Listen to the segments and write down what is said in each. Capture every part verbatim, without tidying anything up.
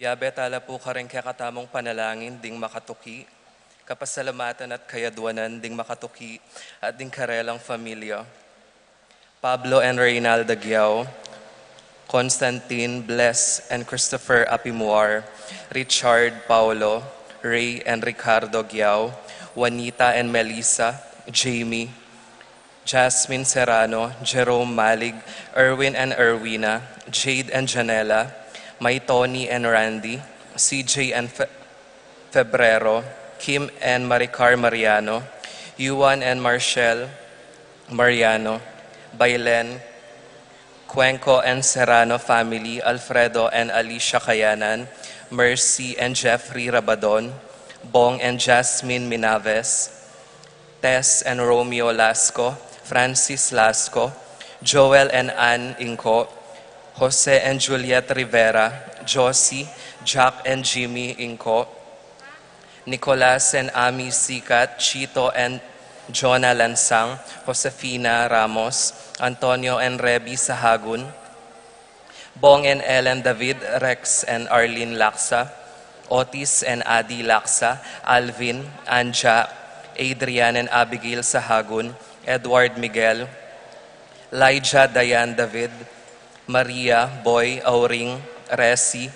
Yabe tala pu karing kekatamung panalangin ding makatuki, kapasalamatan at kayadwanan ding makatuki at ding karelang familia. Pablo and Reynalda Giao, Constantine, Bless and Christopher Apimuar, Richard, Paulo, Ray and Ricardo Giao, Juanita and Melissa, Jamie, Jasmine Serrano, Jerome Malig, Erwin and Erwina, Jade and Janela, May Tony and Randy, C J and Fe- Febrero, Kim and Maricar Mariano, Yuan and Marshall Mariano, Bailen, Cuenco and Serrano family, Alfredo and Alicia Kayanan, Mercy and Jeffrey Rabadon, Bong and Jasmine Minaves, Tess and Romeo Lasco, Francis Lasco, Joel and Ann Inco, Jose and Juliet Rivera, Josie, Jack and Jimmy Inco, Nicolas and Ami Sikat, Chito and Jonah Lansang, Josefina Ramos, Antonio and Rebi Sahagun, Bong and Ellen David, Rex and Arlene Laksa, Otis and Adi Laksa, Alvin, Anja, Adrian and Abigail Sahagun, Edward Miguel, Laija Dayan David, Maria, Boy, Auring, Resi,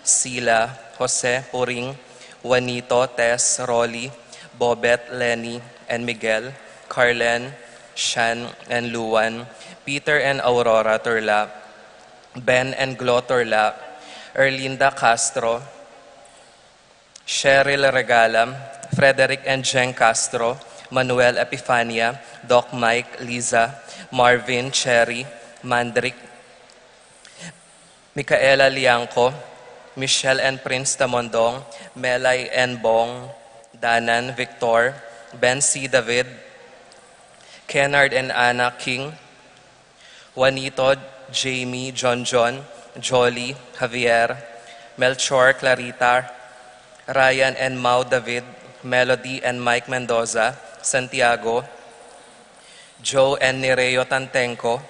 Sila, Jose, Puring, Juanito, Tess, Rolly, Bobet, Lenny, and Miguel, Carlen, Shan, and Luan, Peter and Aurora Turla, Ben and Glo Turla, Erlinda Castro, Cheryl Regala, Frederick and Jeng Castro, Manuel Epifania, Doc Mike, Liza, Marvin, Cherry, Mandrick, Micaela Liangco, Michelle and Prince Tamondong, Melay and Bong, Danan, Victor, Ben C. David, Kennard and Anna King, Juanito, Jamie, John John, Jolly, Javier, Melchor, Clarita, Ryan and Mau David, Melody and Mike Mendoza, Santiago, Joe and Nereo Tantenco,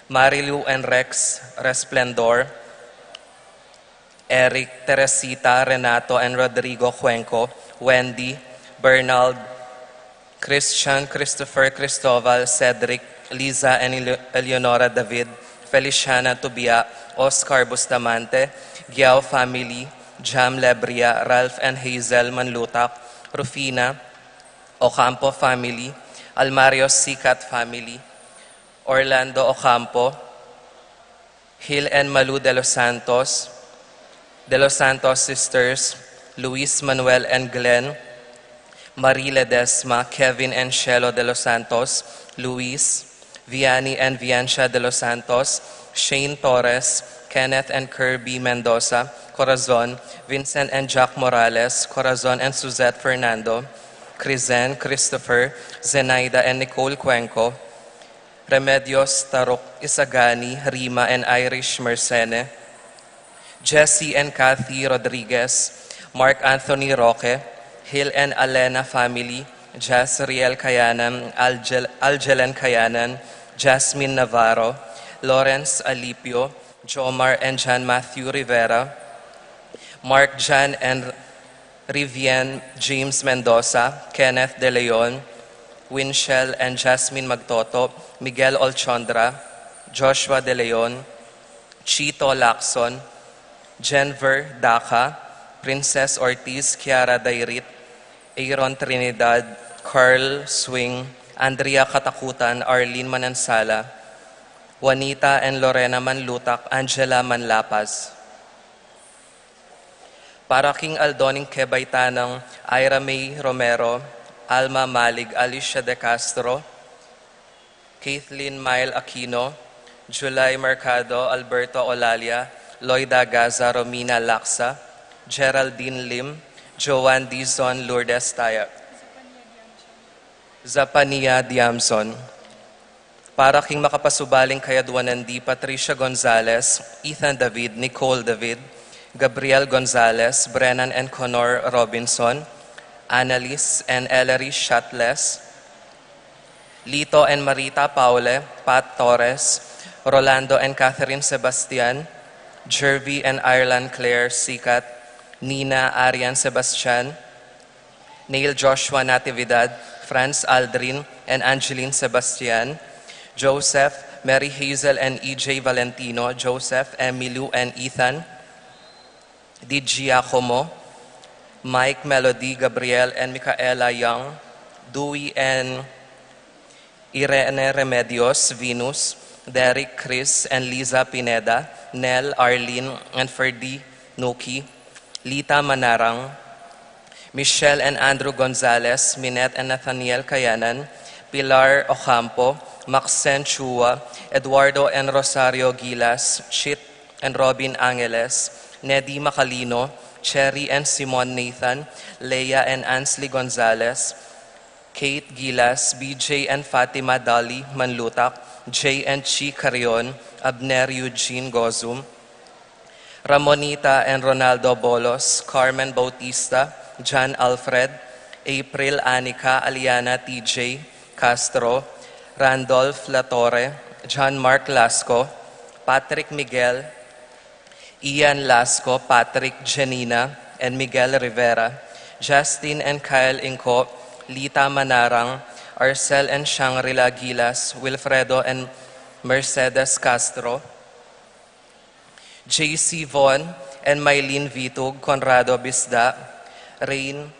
Marilu and Rex Resplendor, Eric, Teresita, Renato and Rodrigo Cuenco, Wendy, Bernald, Christian, Christopher, Cristobal, Cedric, Liza and Ele- Eleonora David, Feliciana Tubia, Oscar Bustamante, Giao family, Jam Lebria, Ralph and Hazel Manlutak, Rufina, Ocampo family, Almario Sikat family, Orlando Ocampo, Gil and Malu de los Santos, de los Santos sisters, Luis Manuel and Glenn, Marie Ledesma, Kevin and Shelo de los Santos, Luis, Vianney and Viancia de los Santos, Shane Torres, Kenneth and Kirby Mendoza, Corazon, Vincent and Jack Morales, Corazon and Suzette Fernando, Crizen, Christopher, Zenaida and Nicole Cuenco, Remedios Tarok Isagani, Rima and Irish Mersene, Jesse and Kathy Rodriguez, Mark Anthony Roque, Gil and Alena family, Jasriel Kayanan, Algel- Algelen Kayanan, Jasmine Navarro, Lawrence Alipio, Jomar and John Matthew Rivera, Mark John and Rivian James Mendoza, Kenneth De Leon, Winchell and Jasmine Magtoto, Miguel Olchondra, Joshua De Leon, Chito Lacson, Jenver Daca, Princess Ortiz, Kiara Dairit, Aaron Trinidad, Carl Swing, Andrea Katakutan, Arlene Manansala, Juanita and Lorena Manlutak, Angela Manlapaz. Para king aldo ning kebaitan nang Ira May Romero, Alma Malig, Alicia De Castro, Kathleen Mile Aquino, July Mercado, Alberto Olalia, Loida Gaza, Romina Laksa, Geraldine Lim, Joanne Dizon, Lourdes Taya, Zapania Diamson. Para king makapasubaling kayadwanan di Patricia Gonzalez, Ethan David, Nicole David, Gabriel Gonzalez, Brennan and Connor Robinson, Annalise and Ellery Shatles, Lito and Marita Paule, Pat Torres, Rolando and Catherine Sebastian, Jervy and Ireland Claire Sikat, Nina Arian Sebastian, Neil Joshua Natividad, Franz Aldrin and Angeline Sebastian, Joseph, Mary Hazel and E J Valentino, Joseph, Emilu and Ethan, Di Giacomo, Mike, Melody, Gabriel and Micaela Young, Dewey and Irene Remedios, Venus, Derek, Chris and Liza Pineda, Nel, Arlene and Ferdy Nuki, Lita Manarang, Michelle and Andrew Gonzalez, Minette and Nathaniel Kayanan, Pilar Ocampo, Maxen Chua, Eduardo and Rosario Gilas, Chit and Robin Angeles, Nedi Macalino, Cherry and Simon Nathan, Leia and Ansley Gonzalez, Kate Gilas, B J and Fatima Dolly Manlutak, Jay and Chi Carrion, Abner Eugene Gozum, Ramonita and Ronaldo Bolos, Carmen Bautista, John Alfred, April Anica, Aliana T J Castro, Randolph Latorre, John Mark Lasco, Patrick Miguel, Ian Lasco, Patrick, Janina, and Miguel Rivera, Justin and Kyle Inco, Lita Manarang, Arcel and Shangri-La Gilas, Wilfredo and Mercedes Castro, J C Von and Mylene Vitug, Conrado Bisda, Rain,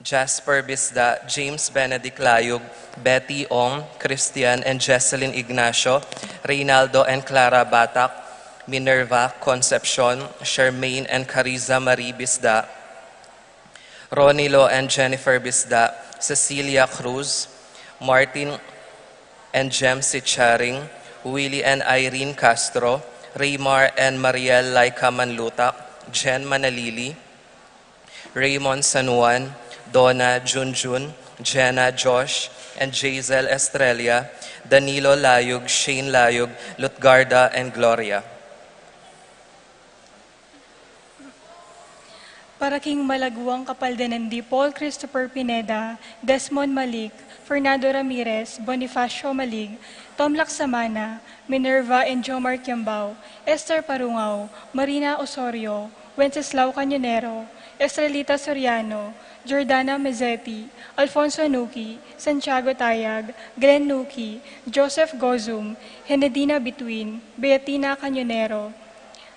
Jasper Bisda, James Benedict Layug, Betty Ong, Christian and Jesselyn Ignacio, Reynaldo and Clara Batak, Minerva Concepcion, Charmaine and Cariza Marie Bisda, Ronilo and Jennifer Bisda, Cecilia Cruz, Martin and Jem Sicharing, Willie and Irene Castro, Raymar and Mariel Laika Manlutak, Jen Manalili, Raymond San Juan, Donna, Junjun, Jenna, Josh, and Jazel Estrella, Danilo Layug, Shane Layug, Lutgarda, and Gloria. Para king malaguang kapaldanan di Paul Christopher Pineda, Desmond Malik, Fernando Ramirez, Bonifacio Malig, Tom Laksamana, Minerva and Jomar Kiambao, Esther Parungao, Marina Osorio, Wenceslao Cañonero, Estrelita Soriano, Jordana Mezeti, Alfonso Nuki, Santiago Tayag, Glenn Nuki, Joseph Gozum, Henedina Bituin, Beatina Cañonero,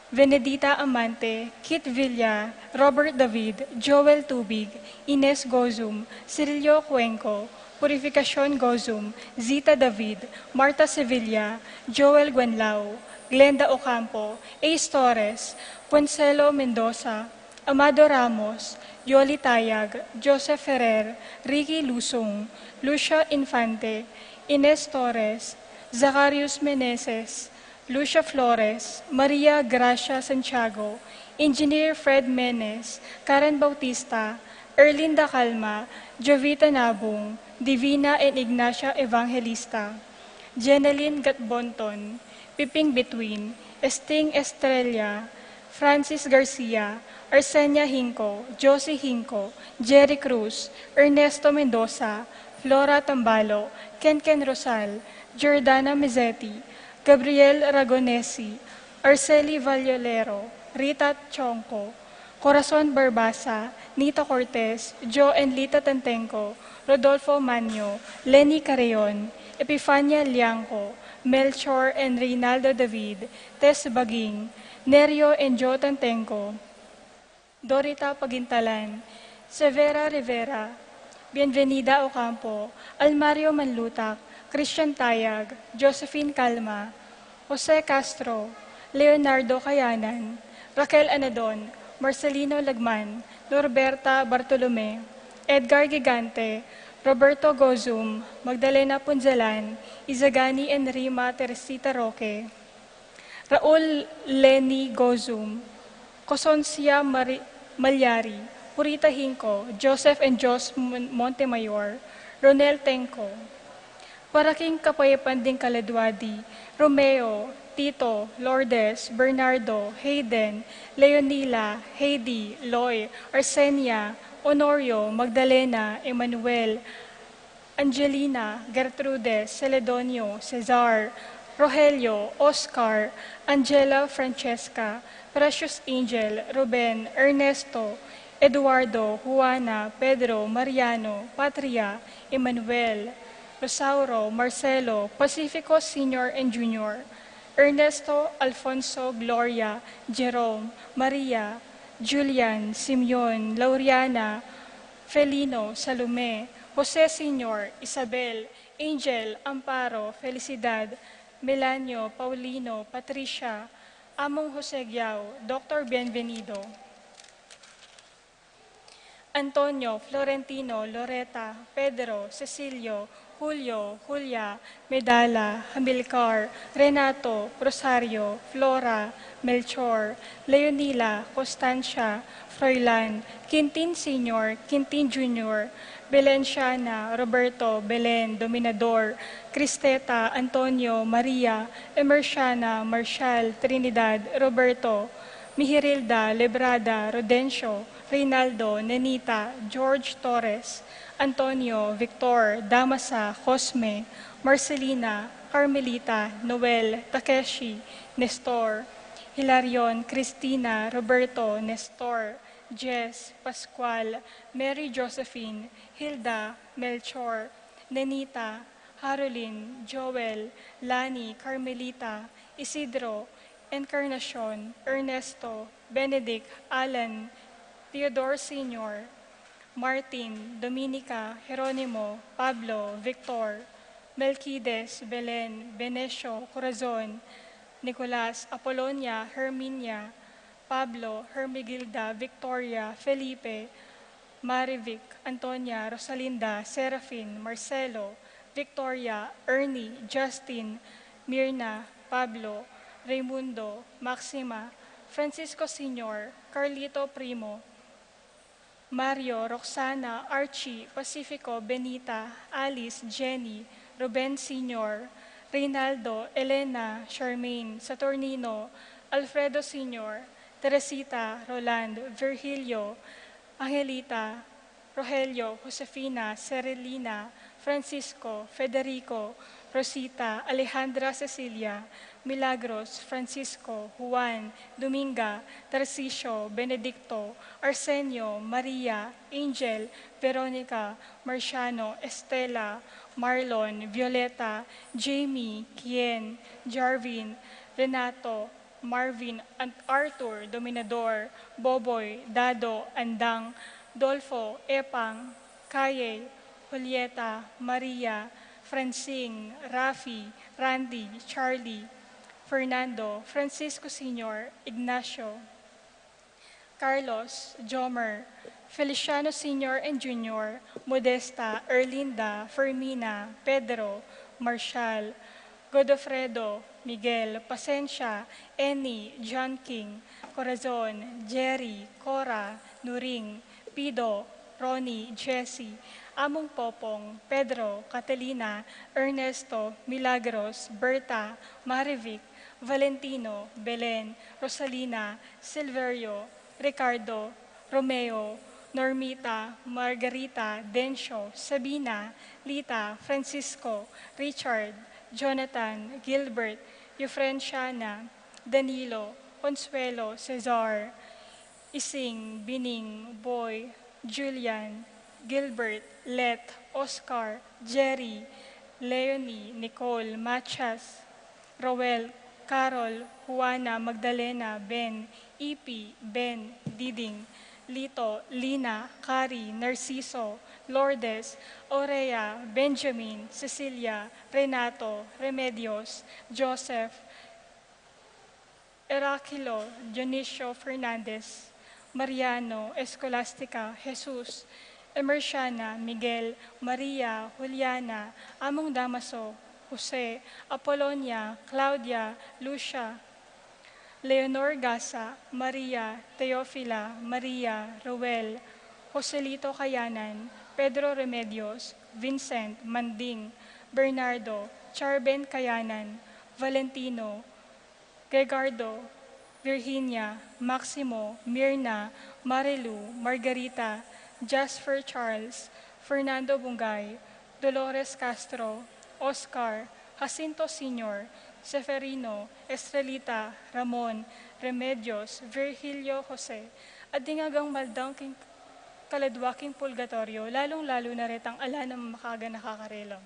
Venedita Amante, Kit Villa, Robert David, Joel Tubig, Ines Gozum, Cirilio Cuenco, Purificacion Gozum, Zita David, Marta Sevilla, Joel Guenlao, Glenda Ocampo, Ace Torres, Consuelo Mendoza, Amado Ramos, Yoli Tayag, Joseph Ferrer, Ricky Lusung, Lucia Infante, Ines Torres, Zacarius Meneses, Lucia Flores, Maria Gracia Santiago, Engineer Fred Menes, Karen Bautista, Erlinda Calma, Jovita Nabung, Divina and Ignacia Evangelista, Jeneline Gatbonton, Piping Bituin, Esting Estrella, Francis Garcia, Arsenia Hinco, Josie Hinco, Jerry Cruz, Ernesto Mendoza, Flora Tambalo, Kenken Rosal, Jordana Mezeti, Gabriel Ragonesi, Arceli Vallolero, Rita Chonco, Corazon Barbaza, Nita Cortez, Jo and Lita Tantenco, Rodolfo Manio, Lenny Carreon, Epifania Liangco, Melchor and Reynaldo David, Tess Baging, Nerio and Jo Tantenco, Dorita Pagintalan, Severa Rivera, Bienvenida Ocampo, Almario Manlutak, Christian Tayag, Josephine Calma, Jose Castro, Leonardo Kayanan, Raquel Anadon, Marcelino Lagman, Norberta Bartolome, Edgar Gigante, Roberto Gozum, Magdalena Punzalan, Izagani and Rima Teresita Roque, Raul Lenny Gozum, Cosoncia Mari-, Malyari, Purita Hinco, Joseph and Jos Mon-, Montemayor, Ronel Tenco. Para king kapayapan ding kaladwa di Romeo, Tito, Lourdes, Bernardo, Hayden, Leonila, Heidi, Loy, Arsenia, Honorio, Magdalena, Emmanuel, Angelina, Gertrude, Celedonio, Cesar, Rogelio, Oscar, Angela, Francesca, Precious Angel, Ruben, Ernesto, Eduardo, Juana, Pedro, Mariano, Patria, Emmanuel, Rosauro, Marcelo, Pacifico Senior and Junior, Ernesto, Alfonso, Gloria, Jerome, Maria, Julian, Simeon, Lauriana, Felino, Salome, Jose Senior, Isabel, Angel, Amparo, Felicidad, Melanio, Paulino, Patricia, Among Jose Giao, Doctor Bienvenido, Antonio, Florentino, Loreta, Pedro, Cecilio, Julio, Julia, Medala, Hamilcar, Renato, Rosario, Flora, Melchor, Leonila, Constancia, Froilan, Quintin Senior, Quintin Junior, Belenciana, Roberto, Belen, Dominador, Cristeta, Antonio, Maria, Emerciana, Marcial, Trinidad, Roberto, Mihirilda, Lebrada, Rodencio, Reynaldo, Nenita, George Torres, Antonio, Victor, Damasa, Cosme, Marcelina, Carmelita, Noel, Takeshi, Nestor, Hilarion, Cristina, Roberto, Nestor, Jess, Pascual, Mary Josephine, Hilda, Melchor, Nenita, Harolin, Joel, Lani, Carmelita, Isidro, Encarnacion, Ernesto, Benedict, Alan, Theodore Senior, Martin, Dominica, Jeronimo, Pablo, Victor, Melquides, Belen, Benesio, Corazon, Nicolas, Apolonia, Herminia, Pablo, Hermigilda, Victoria, Felipe, Marivic, Antonia, Rosalinda, Serafin, Marcelo, Victoria, Ernie, Justin, Mirna, Pablo, Raimundo, Maxima, Francisco Senior, Carlito Primo, Mario, Roxana, Archie, Pacifico, Benita, Alice, Jenny, Ruben Senior, Reynaldo, Elena, Charmaine, Saturnino, Alfredo Senior, Teresita, Roland, Virgilio, Angelita, Rogelio, Josefina, Serelina, Francisco, Federico, Rosita, Alejandra, Cecilia, Milagros, Francisco, Juan, Dominga, Tarcisio, Benedicto, Arsenio, Maria, Angel, Veronica, Marciano, Estela, Marlon, Violeta, Jamie, Kien, Jarvin, Renato, Marvin, Ant-, Arthur, Dominador, Boboy, Dado, Andang, Dolfo, Epang, Kaye, Julieta, Maria, Francine, Rafi, Randy, Charlie, Fernando, Francisco Senior, Ignacio, Carlos, Jomer, Feliciano Senior and Junior, Modesta, Erlinda, Fermina, Pedro, Marshall, Godofredo, Miguel, Pasensia, Annie, John King, Corazon, Jerry, Cora, Nuring, Pido, Ronnie, Jessie, Among Popong, Pedro, Catalina, Ernesto, Milagros, Berta, Marivic, Valentino, Belen, Rosalina, Silverio, Ricardo, Romeo, Normita, Margarita, Dencio, Sabina, Lita, Francisco, Richard, Jonathan, Gilbert, Eufrenciana, Danilo, Consuelo, Cesar, Ising, Bining, Boy, Julian, Gilbert, Let, Oscar, Jerry, Leonie, Nicole, Matias, Roel, Carol, Juana, Magdalena, Ben, Ipi, Ben, Diding, Lito, Lina, Kari, Narciso, Lourdes, Aurea, Benjamin, Cecilia, Renato, Remedios, Joseph, Heraclio, Dionisio Fernandez, Mariano, Escolastica, Jesus, Emerciana, Miguel, Maria, Juliana, Among Damaso, Jose, Apolonia, Claudia, Lucia, Leonor Gasa, Maria, Teofila, Maria, Roel, Joselito Kayanan, Pedro Remedios, Vincent, Manding, Bernardo, Charben Kayanan, Valentino, Gregardo, Virginia, Maximo, Mirna, Marilu, Margarita, Jasper Charles, Fernando Bungay, Dolores Castro, Oscar, Jacinto Senior, Seferino, Estrelita, Ramon, Remedios, Virgilio, Jose, at ding agang maldang king kaladwa king purgatoryo, lalung-lalu na retang ala nang makaganaka karela.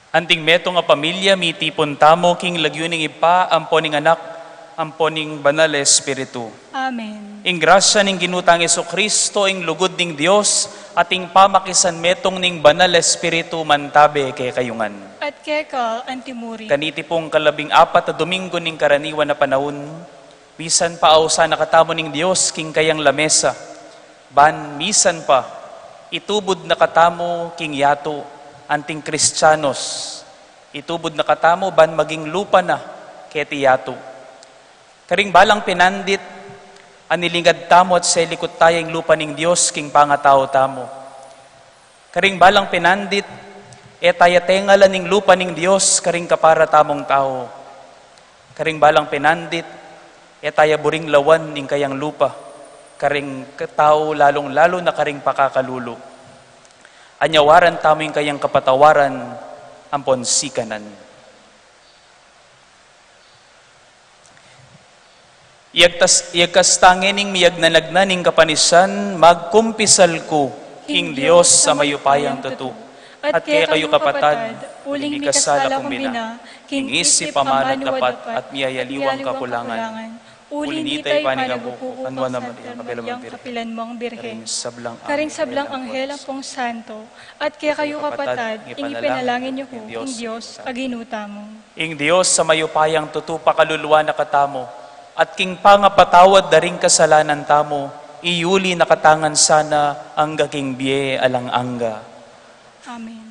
Anting metung a pamilya, mitipun tamu king lagyu ning Ibpa, ampo ning Anak, ampo ning Banal a Espiritu. Amen. Ing grasya ning Ginu tang Jesucristo, ing lugud ning Dios, at ing pamakisanmetung ning Banal a Espiritu, mantabe kekayu ngan. At keka antimurin. Kaniti pung kalabing apat a Domingo ning karaniwan a panaun, misan pa ausan na katamu ning Dios king kayang lamesa, ban misan pa itubud na katamu king yatu, anting Kristianos, itubud na katamu ban maging lupa na keti yatu. Karing balang pinandit, anilingad tamu at selikut taya ing lupa ning Dios king pangatau tamu. Karing balang pinandit, e taya tengalan ing lupa ning Dios karing kapara tamung tau. Karing balang pinandit, e taya buring lawan ing kayang lupa karing tau, lalung-lalu na karing pakakalulu. Anyawaran tamu ing kayang kapatawaran ampon sikanan. Iyagtas-, iyagkas ta ngening miyagnanagnan ing kapanisan, magkumpisal ku king Dios a mayupayang tutu, at kekayu kapatad, uling mikasala kung bina, king isip, amanu, at dapat, at miyayaliwang kakulangan. Uli nita, ipanigabu ku kang Nuan a Maria, kapilan mung Birhen, karing sablang anghel ampong santo, at kekayu kapatad, ing ipanalangin yu ku king Dios a Ginu tamu. Ing Dios a mayupayang tutu pakaluluan na katamu, at king pangapatawad da ring kasalanan tamu, iyuli na katamu ngan sana angga king bie alang angga. Amen.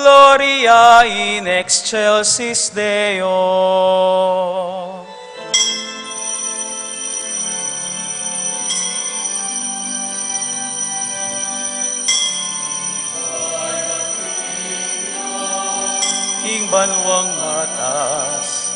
Gloria in excelsis Deo. King banuang matas,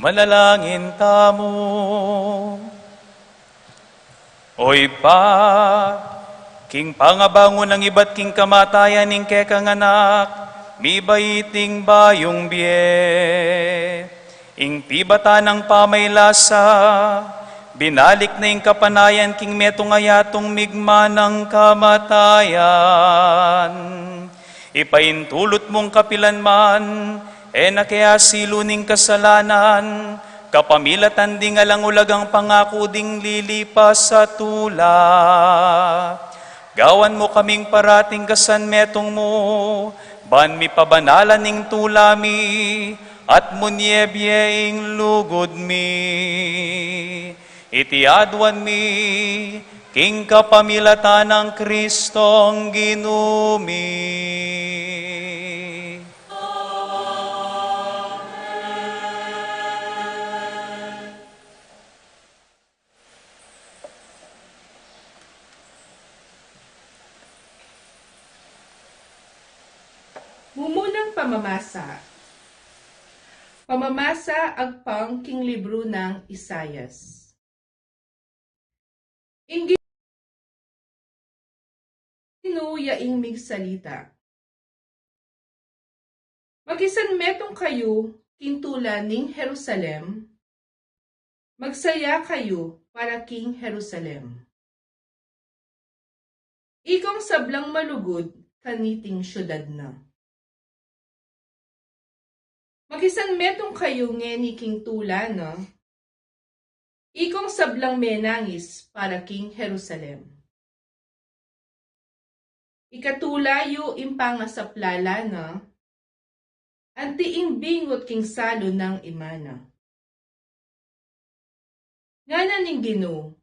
Manalangin tamu. O Ibpa, king pangabangun nang ibat king kamatayan ning kekang Anak, mibait ing bayung bie. Ing pibatan nang pamaylasa, binalik na ing kapanayan king metung a yatung migman nang kamatayan. Ipaintulut mung kapilan man, e na ke asilu ning kasalanan, kapamilatan ding alang ulagang pangaku ding lilipas a tula. Gawan mu kaming parating kasanmetung mu, ban mipabanalan ing tula mi, at munie bie ing lugud mi. Iti aduan mi, king kapamilatan nang Kristong Ginu mi. Mumunang pamamasa. Pamamasa agpang king libru nang Isaias. Ing Ginu ya ing migsalita. Makisanmetung kayu king tula ning Jerusalem, magsaya kayu para king Jerusalem. Ikong sablang malugud kaniting siudad na. Makisanmetung kayu ngeni king tula na, ikong sablang menangis para king Jerusalem. Ikatula yu ing pangasaplala na, anti ing bingut king salu nang ima na. Ngana ning Ginu,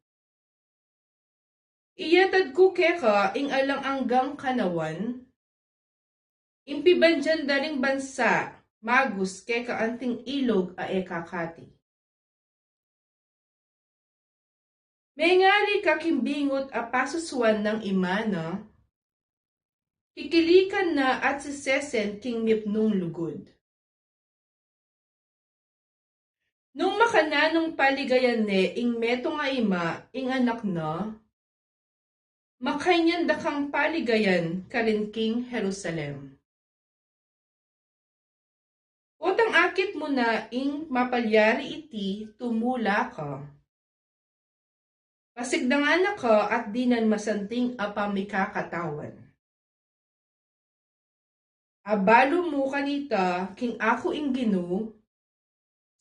iyatad ku keka ing alang anggang kanawan, ing pibandian da ring bansa magus keka anting ilug a e kakati. Mengari ka king bingut a pasusuan nang ima na, kikilikan na at sisesen king mipnung lugud. Nung makananung paligayan ne ing metung a ima ing anak na, makanyan da kang paligayan karin king Jerusalem. Potang akit mu na ing mapalyari iti tumula ka. Pasigdangan na ka at dinan masanting a pamikakatawan. Abalu mu kanita king aku ing Ginu,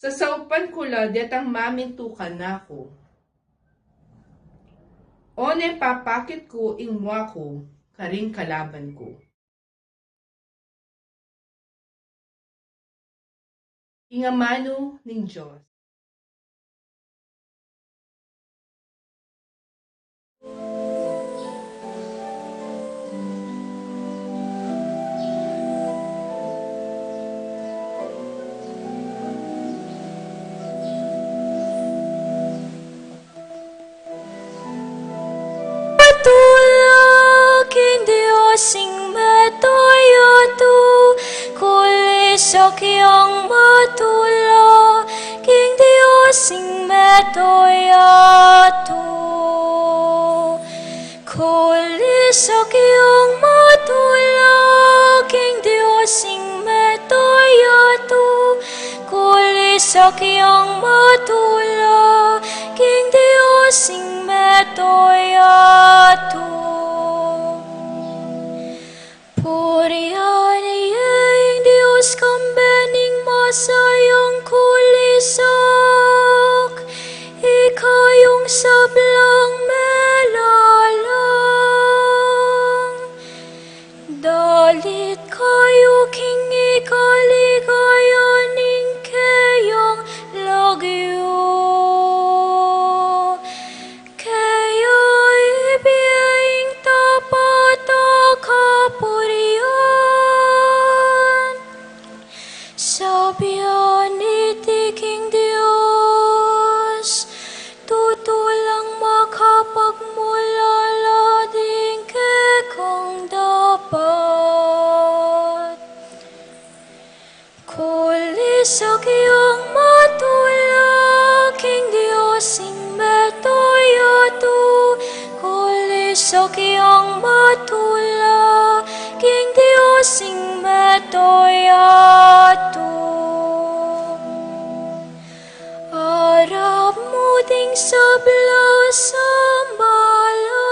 sasaupan ku la detang mamintu kanaku. One papakit ku ing mua ku karing kalaban ku. Ing amanu ning Dios. Kulisak yang matula king Dios ing meto yatu. Kulisak yang matula king Dios ing meto yatu. Kulisak yang matula king Dios ing meto yatu. Purian ya ing Dios kambe ning masayang kulisak, ikayung sablang melalang. Dalit kayu king ikaligaya ning keyang lagyu. Kaya ibie ing tapat a kapurian. Sabyan iti king Dios, tutu lang makapagmulala ding kekang dapat. Kulisak yang matula king Dios ing meto yatu. Kulisak yang matula king Dios ing meto yatu. Arap mu ding sabla sambala.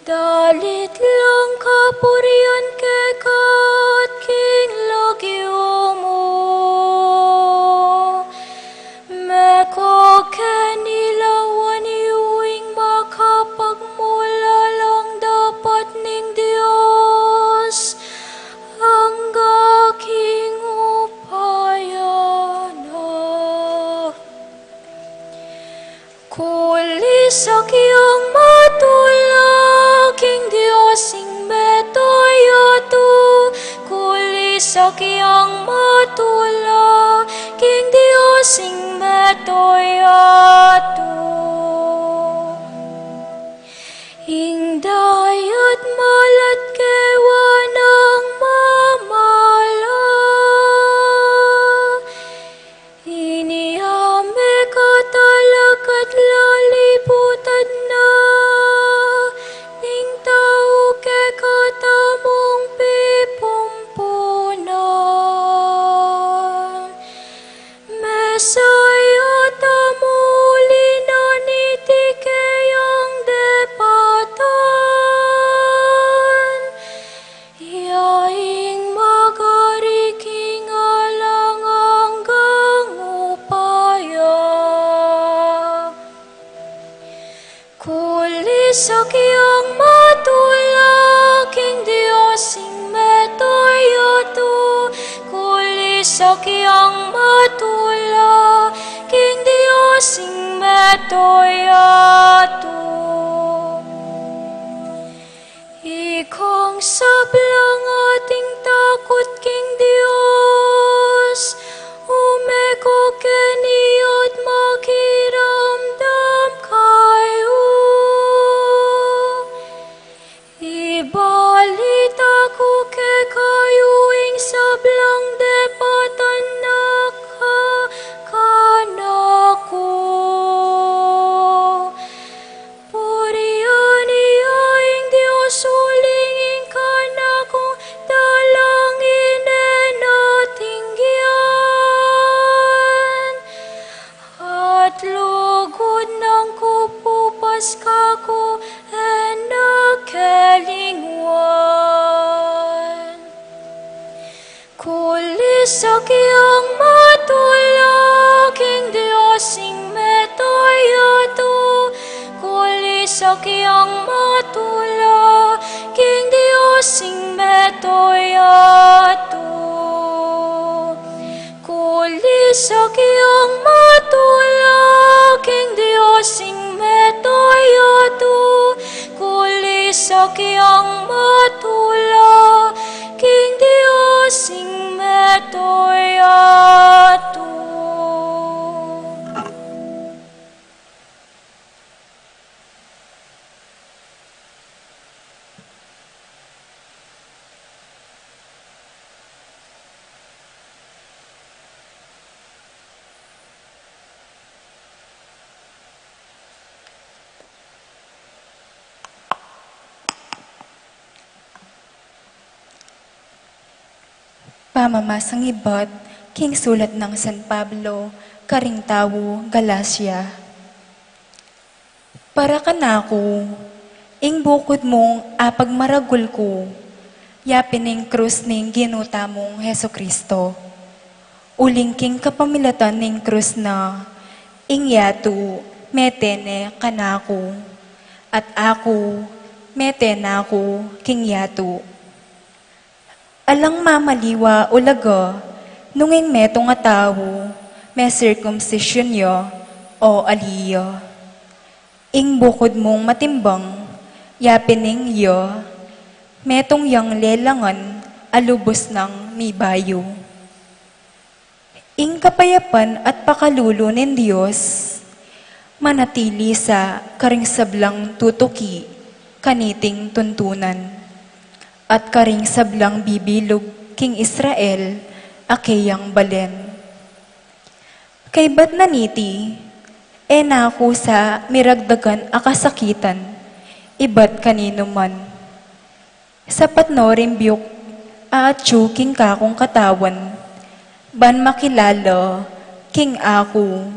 Dalit lang kapurian keka at king lagyu mu. Meko keni lawan yu ing makapagmulalang dapat ning Dios, angga king upaya na. Kulisak yang matula king Dios ing meto yatu. Kulisak yang matula king Dios ing meto yatu. Ing dayat malat kewa nang mamala. Ini a mekatalakat laliputad na ning tau kekatamung pipumpunan. Mesaya tamu uli na niti keyang depatan. Ya ing magari king alang anggang upaya. Kulisak yang matula king Dios ing meto yatu. Kulisak yang matula king Dios ing meto yatu. Ikang sablang ating takut king Dios, ume ku keni at makiramdam kayu. Ibalita ku kekayu ing sablang depatan na kanaku. Purian ya ing Dios uling ing kanakung dalangin e na tinggian. At lugud nang kupupas kaku e na kelingwan. Kulisak yang matula king Dios ing meto yatu. Kulisak yang matula king Dios ing meto yatu. Kulisak yang matula king Dios ing meto yatu. Kulisak yang matula king Dios ing meto yatu. Pamamasang ibat king sulat nang San Pablo karing tau Galacia. Para kanaku, ing bukud mung apagmaragul ku, ya pin ing krus ning Ginu tamung Jesucristo. Uling king kapamilatan ning krus na, ing yatu mete ne kanaku, at aku mete na ku king yatu. Alang mamaliwa o laga, nung ing metung a tau, me circumcision ya o ali ya. Ing bukud mung matimbang, ya pin ing ya, metung yang lelangan a lubus nang mibayu. Ing kapayapan at pakalulu ning Dios, manatili sa karing sablang tutuki kaniting tuntunan, at karing sablang bibilug king Israel a keyang balen. Kaybat na niti, e na ku sa miragdagan a kasakitan, ibat kaninu man. Sapat no ring biyuk a atyu king kakung katawan, ban makilala king aku,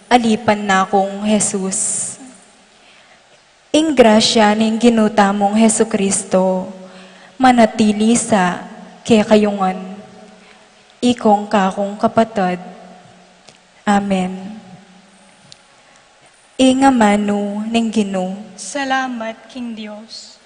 alipan na kung Jesus. Ing grasya ning Ginu tamung Jesucristo, manatili sa kekayu ngan. Ikong kakung kapatad. Amen. Ing amanu ning Ginu. Salamat king Dios.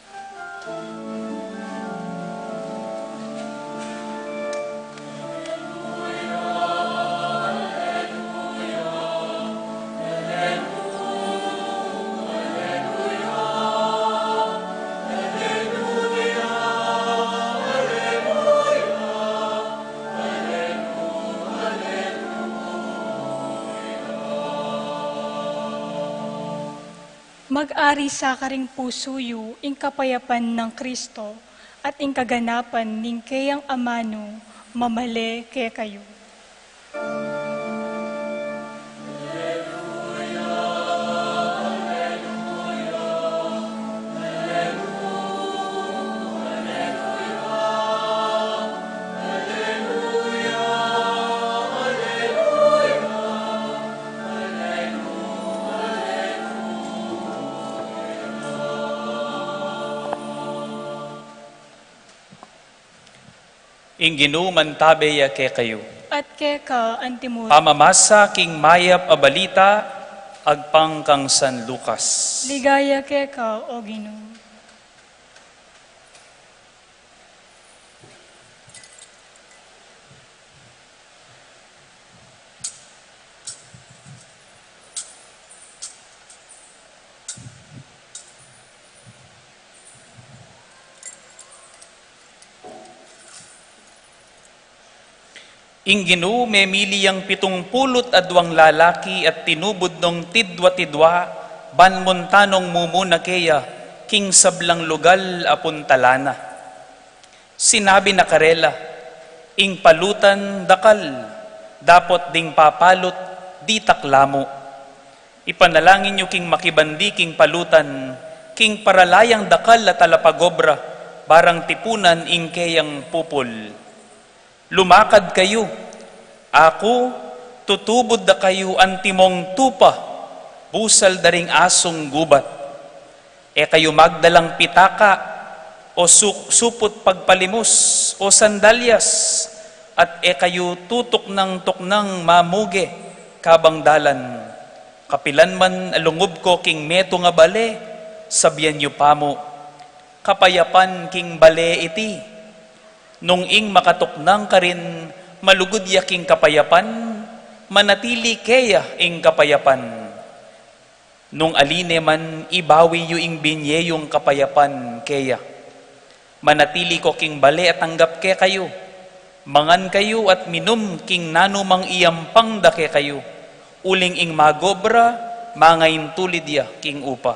Mag-ari sa karing pusu yu ing kapayapan nang Kristo, at ing kaganapan ning keyang amanu mamale kekayu. Ing Ginu mantabe ya kekayu. At keka antimurin. Pamamasa king mayap a balita agpang kang San Lucas. Ligaya keka, O Ginu. Ing Ginu memili yang pitung pulu't aduang lalaki at tinubud nong tidwa-tidwa, ban munta nong mumuna keya king sablang lugal a puntalan na. Sinabi na karela, "Ing palutan dakal, dapot ding papalut ditak la mu. Ipanalangin yu king makibandi king palutan, king paralayang dakal a talapagobra, barang tipunan ing keyang pupul. Lumakad kayu, aku tutubud da kayu antimong tupa, busal da ring asung gubat. E kayu magdalang pitaka, o su-, suput pagpalimus, o sandalyas, at e kayu tutuknang-tuknang mamuge kabang dalan. Kapilan man a lungub ko king metung a bale, sabian yu pa mu, 'Kapayapan king bale iti.' Nung ing makatuknang karin malugud ya king kapayapan, manatili keya ing kapayapan. Nung ali ne man, ibawi yu ing binie yung kapayapan keya. Manatili ko king bale a tanggap kekayu. Mangan kayu at minum king nanumang iyampang da kekayu, uling ing magobra, mangaintulid ya king upa.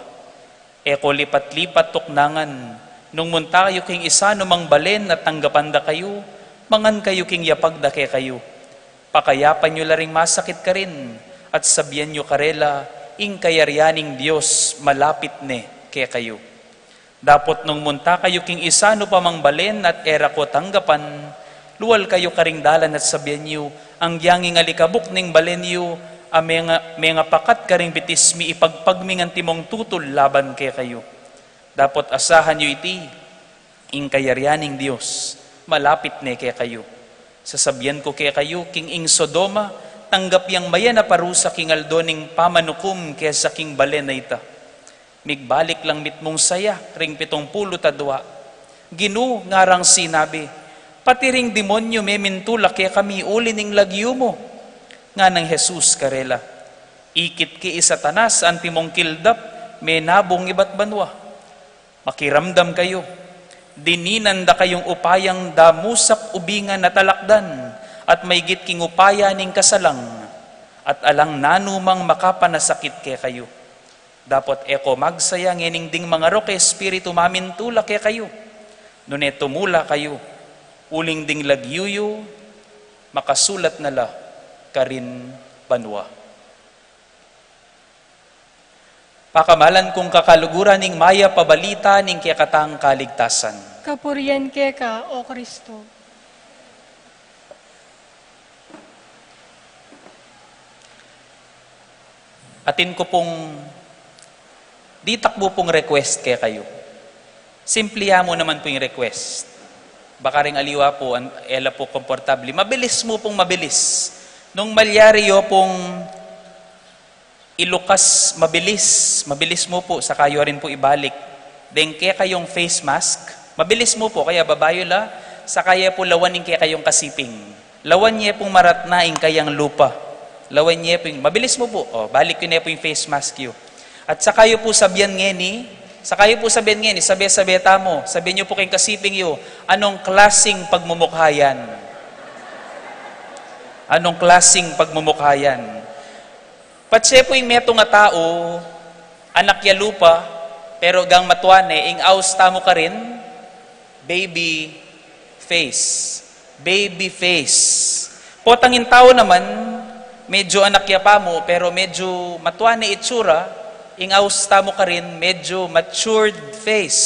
E ko lipat-lipat tuknangan. Nung munta kayu king isanu mang balen at tanggapan da kayu, mangan kayu king yapag da kekayu. Pakayapan yu la ring masakit karin, at sabian yu karela, 'Ing kayarian ning Dios malapit ne kekayu.' Dapot nung munta kayu king isanu pa mang balen at e ra ko tanggapan, Lual kayu karing dalan at sabian yu, Agyang ing alikabuk ning balen yu a menga-, mengapakat karing bitis mi, ipagpag ming antimong tutul laban kekayu. Dapot asahan yu iti, ing kayarian ning Dios malapit ne kekayu. Sasabian ku kekayu, king ing Sodoma, tanggap yang mayan a parusa king aldo ning pamanukum kesa king balen a ita. Migbalik lang mitmung saya ring pitung pulu't adua. Ginu, ngarang sinabi, pati ring demonyu memintula kekami uli ning lagyu mu. Nganang Jesus karela, ikit ke i Satanas, antimong kildap, menabung ibat banua. Makiramdam kayu. Dininan da kayung upayang damusak ubingan at alakdan, at maygit king upaya ning kasalang, at alang nanumang makapanasakit kekayu. Dapot e ko magsaya ngening ding mangarok a espiritu mamintula kekayu. Nune tumula kayu, uling ding lagyu yu makasulat na la karin banua. Pakamalan kung kakaluguran ning mayap a balita ning kekatang kaligtasan. Kapurian keka, O Kristo. Atin ku pung ditak mu pung request kekayu. Simple ya mu naman pu ing request. Baka ring aliwa pu, an-, e la pu komportable. Mabilis mu pung mabilis. Nung malyari yu pung ilukas mabilis, mabilis mu pu, saka yu rin pu ibalik. Deng kekayung face mask, mabilis mu pu, kaya babayu la, saka ye pu lawan ing kekayung kasiping. Lawan ye pung maratna ing kayang lupa. Lawan ye pu ing, mabilis mu pu. O, balik yu ne pu ing face mask yu. At saka yu pu sabian ngeni, saka yu pu sabian ngeni, sabe-sabe tamu, sabian yu pu king kasiping yu, anong klasing pagmumukha yan? Anong klasing pagmumukha yan? Patse pu ing metung a tau, anak ya lupa, pero gang matua ne, ing aus tamu karin, baby face. Baby face. Potang ing tau naman, medyo anak ya pamu, pero medyo matua ne itsura, ing aus tamu karin, medyo matured face.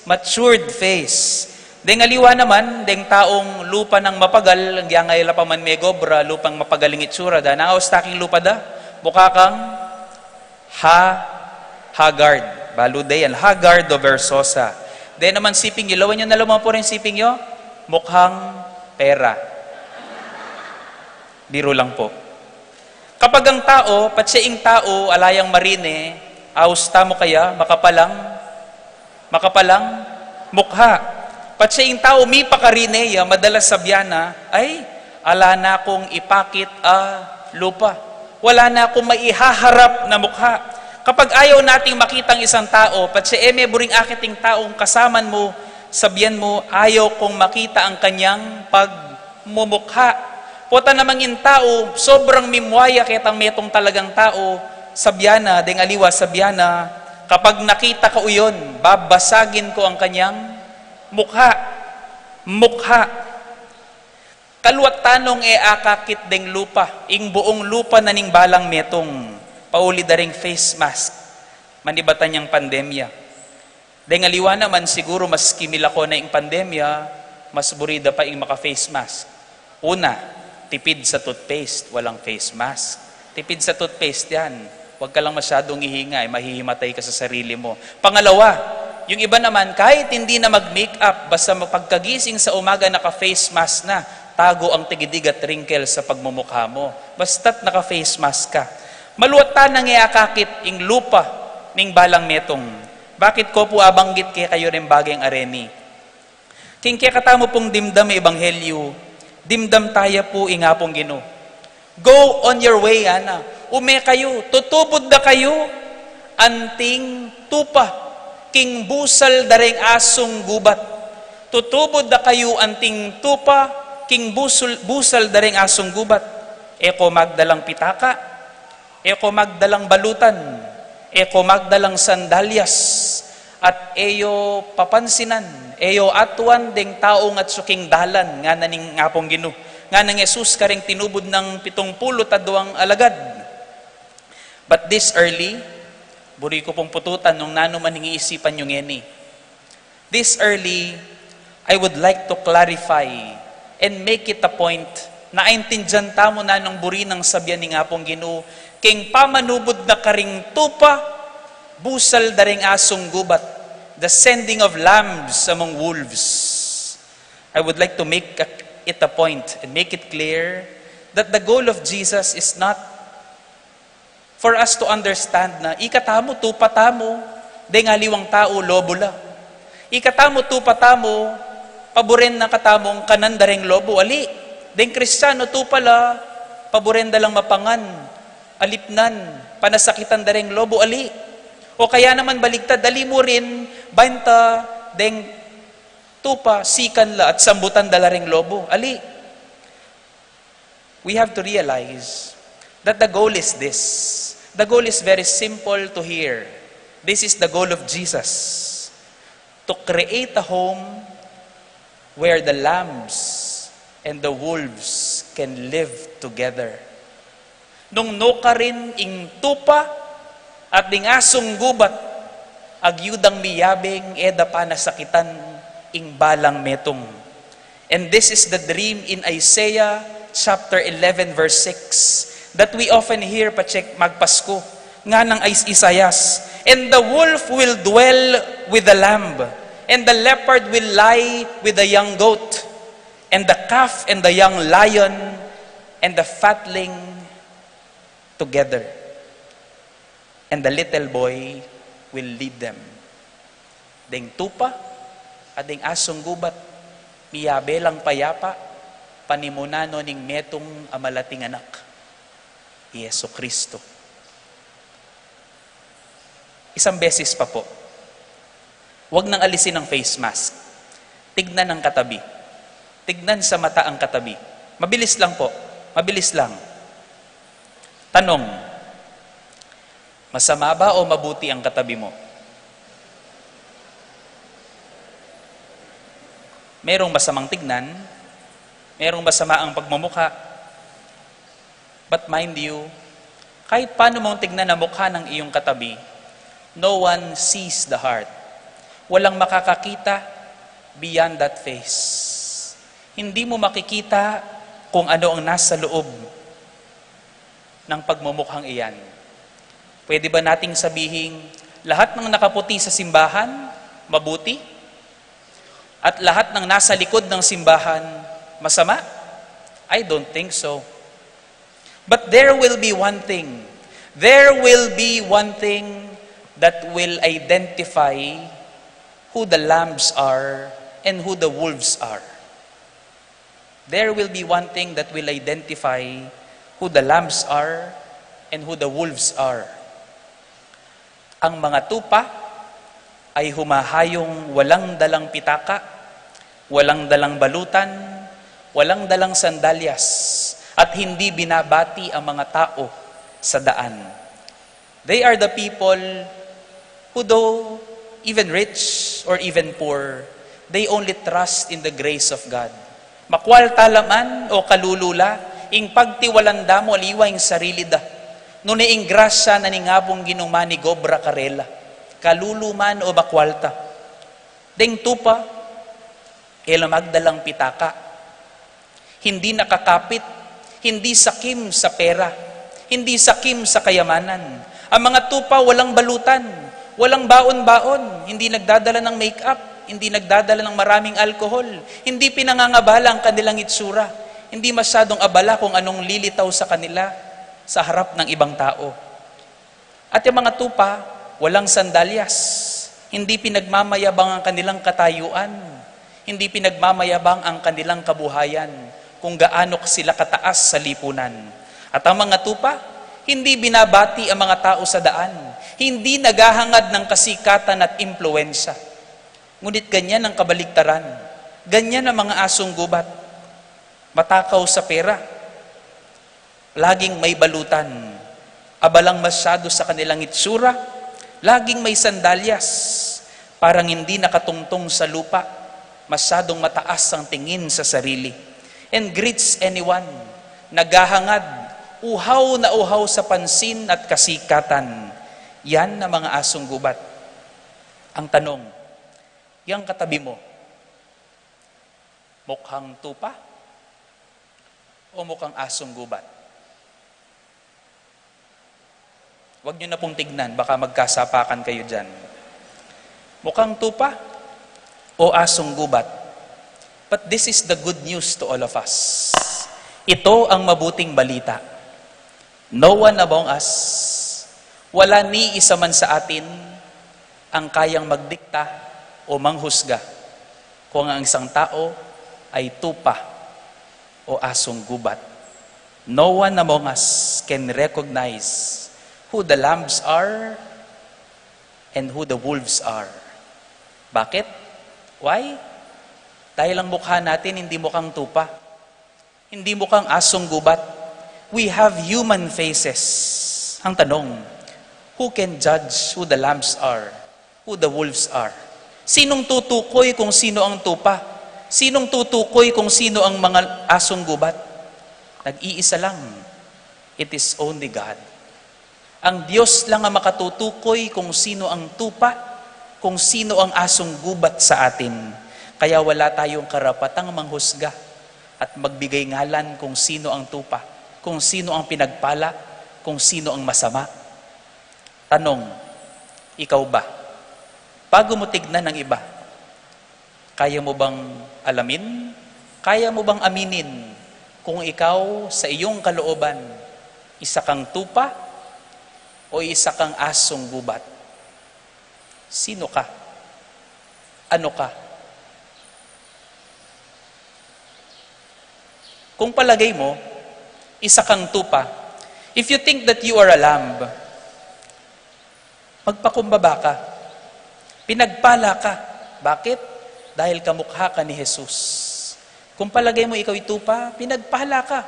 Matured face. Deng aliwa naman, deng taung lupa nang mapagal, agyang e la pa man megobra, lupang mapagal ing itsura da. Nang aus ta king lupa da, mukha kang ha-, haggard. Balu de yan, haggard o versosa. Deng naman siping yu, lawan yu na la mu pu ring siping yu, mukhang pera. Biru lang pu. Kapag ang tau, patse ing tau, ala yang marine, aus tamu kaya, makapalang, makapalang mukha. Patse ing tau mipakarine ya, madalas sabian na, "Ay, ala na kung ipakit a lupa. Wala na akong maihaharap na mukha." Kapag ayaw nating makita ang isang tao, patse e meburing akit ing taung kasaman mu, sabian mu, "Ayaw kong makita ang kanyang pag-, mumukha." Pota namang ing tau, sobrang mimwaya ketang metung talagang tau, sabian na, deng aliwa sabian na, "Kapag nakita ko yun, babasagin ko ang kanyang mukha." Mukha. Kaluat tanung e akakit deng lupa, ing buung lupa na ning balang metung, pauli da ring face mask, manibatan yang pandemya. Deng aliwa naman, siguru maski milako na ing pandemya, mas buri da pa ing maka-face mask. Una, tipid sa toothpaste, walang face mask. Tipid sa toothpaste yan. Huwag ka lang masyadong ihinga, eh, mahihimatay ka sa sarili mo. Pangalawa, yung iba naman, kahit hindi na mag-makeup, basta pagkagising sa umaga, naka-face mask na, tago ang tigidig at wrinkle sa pagmumukha mo. Basta't naka-face mask ka. Maluat tanang e akakit ing lupa ning balang metung. Bakit ko pu abanggit kekayu ring bageng areni? King kekatamu pung dimdam a ebanghelyu, dimdam taya pu ing Apung Ginu. Go on your way, ana. Ume kayu, tutubud da kayu anting tupa king busal da ring asung gubat. Tutubud da kayu anting tupa king busul-, busal da ring asung gubat. E ko magdalang pitaka, e ko magdalang balutan, e ko magdalang sandalyas, at e yu papansinan, e yu atuan deng taung atsu king dalan, ngana ning Apung Ginu. Ngana nang Jesus karing tinubud nang pitung pulu't aduang alagad. But this early, buri ku pung pututan nung nanu man ing iisipan yu ngeni. This early, I would like to clarify And make it a point na aintindian tamu nanung buri nang sabian ning Apung Ginu, king pamanubud na karing tupa, busal da ring asung gubat, the sending of lambs among wolves. I would like to make a, it a point and make it clear that the goal of Jesus is not for us to understand na ikatamu, tupa tamu, deng aliwang tau, lobo la. Ikatamu, tupa tamu, paburen na katamung kanan da reng lobo, ali. Deng Kristiano, tupa la, paburen da lang mapangan, alipnan, panasakitan da reng lobo, ali. O kaya naman baligtad, ali mu rin, banta, deng tupa, sikan la at sambutan da la reng lobo, ali. We have to realize that the goal is this. The goal is very simple to hear. This is the goal of Jesus, to create a home where the lambs and the wolves can live together. Nung nukarin ing tupa at ding asung gubat, agyudang miyabeng e da panasakitan ing balang metung. And this is the dream in Isaiah chapter eleven, verse six, that we often hear pacheck magpasku. Nganang Is-, Isaias, "And the wolf will dwell with the lamb, and the leopard will lie with the young goat, and the calf and the young lion and the fatling together, and the little boy will lead them." Deng tupa at deng asung gubat, miyabe lang payapa, panimunan no ning metung a malating anak, i Jesucristo. Isang beses pa po, wag nang alisin ang face mask. Tignan ang katabi. Tignan sa mata ang katabi. Mabilis lang po. Mabilis lang. Tanong, masama ba o mabuti ang katabi mo? Merong masamang tignan, merong masama ang pagmumukha. But mind you, kahit paano mong tignan ang mukha ng iyong katabi, no one sees the heart. Walang makakakita beyond that face. Hindi mo makikita kung ano ang nasa loob ng pagmumukhang iyan. Pwede ba nating sabihing lahat ng nakaputi sa simbahan, mabuti? At lahat ng nasa likod ng simbahan, masama? I don't think so. But there will be one thing. There will be one thing that will identify who the lambs are and who the wolves are. There will be one thing that will identify who the lambs are and who the wolves are. Ang mga tupa ay humahayong walang dalang pitaka, walang dalang balutan, walang dalang sandalyas, at hindi binabati ang mga tao sa daan. They are the people who, though even rich or even poor, they only trust in the grace of God. Makwalta la man o kalulu la, ing pagtiwalan da mu aliwa ing sarili da, nune ing grasya na ning Apung Ginung manigobra karela, kalulu man o makwalta. Deng tupa, e la magdalang pitaka. Hindi nakakapit, hindi sakim sa pera, hindi sakim sa kayamanan. Ang mga tupa walang balutan, walang baon-baon, hindi nagdadala ng make-up, hindi nagdadala ng maraming alkohol, hindi pinangangabala ang kanilang itsura, hindi masyadong abala kung anong lilitaw sa kanila sa harap ng ibang tao. At yung mga tupa, walang sandalyas, hindi pinagmamayabang ang kanilang katayuan, hindi pinagmamayabang ang kanilang kabuhayan, kung gaano sila kataas sa lipunan. At ang mga tupa, hindi binabati ang mga tao sa daan, hindi naghahangad ng kasikatan at impluwensya. Ngunit ganyan ang kabaligtaran, ganyan ang mga asung gubat, matakaw sa pera, laging may balutan, abalang masyado sa kanilang itsura, laging may sandalyas, parang hindi nakatungtong sa lupa, masyadong mataas ang tingin sa sarili, and greets anyone, naghahangad, uhaw na uhaw sa pansin at kasikatan. Yan ang mga asung gubat. Ang tanong, yang katabi mo, mukhang tupa o mukhang asong gubat? Huwag niyo na pong tignan, baka magkasapakan kayo diyan. Mukhang tupa o asong gubat? But this is the good news to all of us. Ito ang mabuting balita. No one among us, wala ni isa man sa atin ang kayang magdikta o manghusga kung ang isang tao ay tupa o asong gubat. No one among us can recognize who the lambs are and who the wolves are. Bakit? Why? Dahil ang mukha natin hindi mukhang tupa. Hindi mukhang asong gubat. We have human faces. Ang tanong, who can judge who the lambs are, who the wolves are? Sinong tutukoy kung sino ang tupa? Sinong tutukoy kung sino ang mga asong gubat? Nag-iisa lang. It is only God. Ang Diyos lang ang makatutukoy kung sino ang tupa, kung sino ang asong gubat sa atin. Kaya wala tayong karapatang manghusga at magbigay ngalan kung sino ang tupa, kung sino ang pinagpala, kung sino ang masama. Tanong, ikaw ba? Bago mo tignan ang iba, kaya mo bang alamin? Kaya mo bang aminin kung ikaw sa iyong kalooban, isa kang tupa o isa kang asong gubat? Sino ka? Ano ka? Kung palagay mo, isa kang tupa, if you think that you are a lamb, magpakumbaba ka. Pinagpala ka. Bakit? Dahil kamukha ka ni Jesus. Kung palagay mo ikaw'y tupa, pinagpala ka.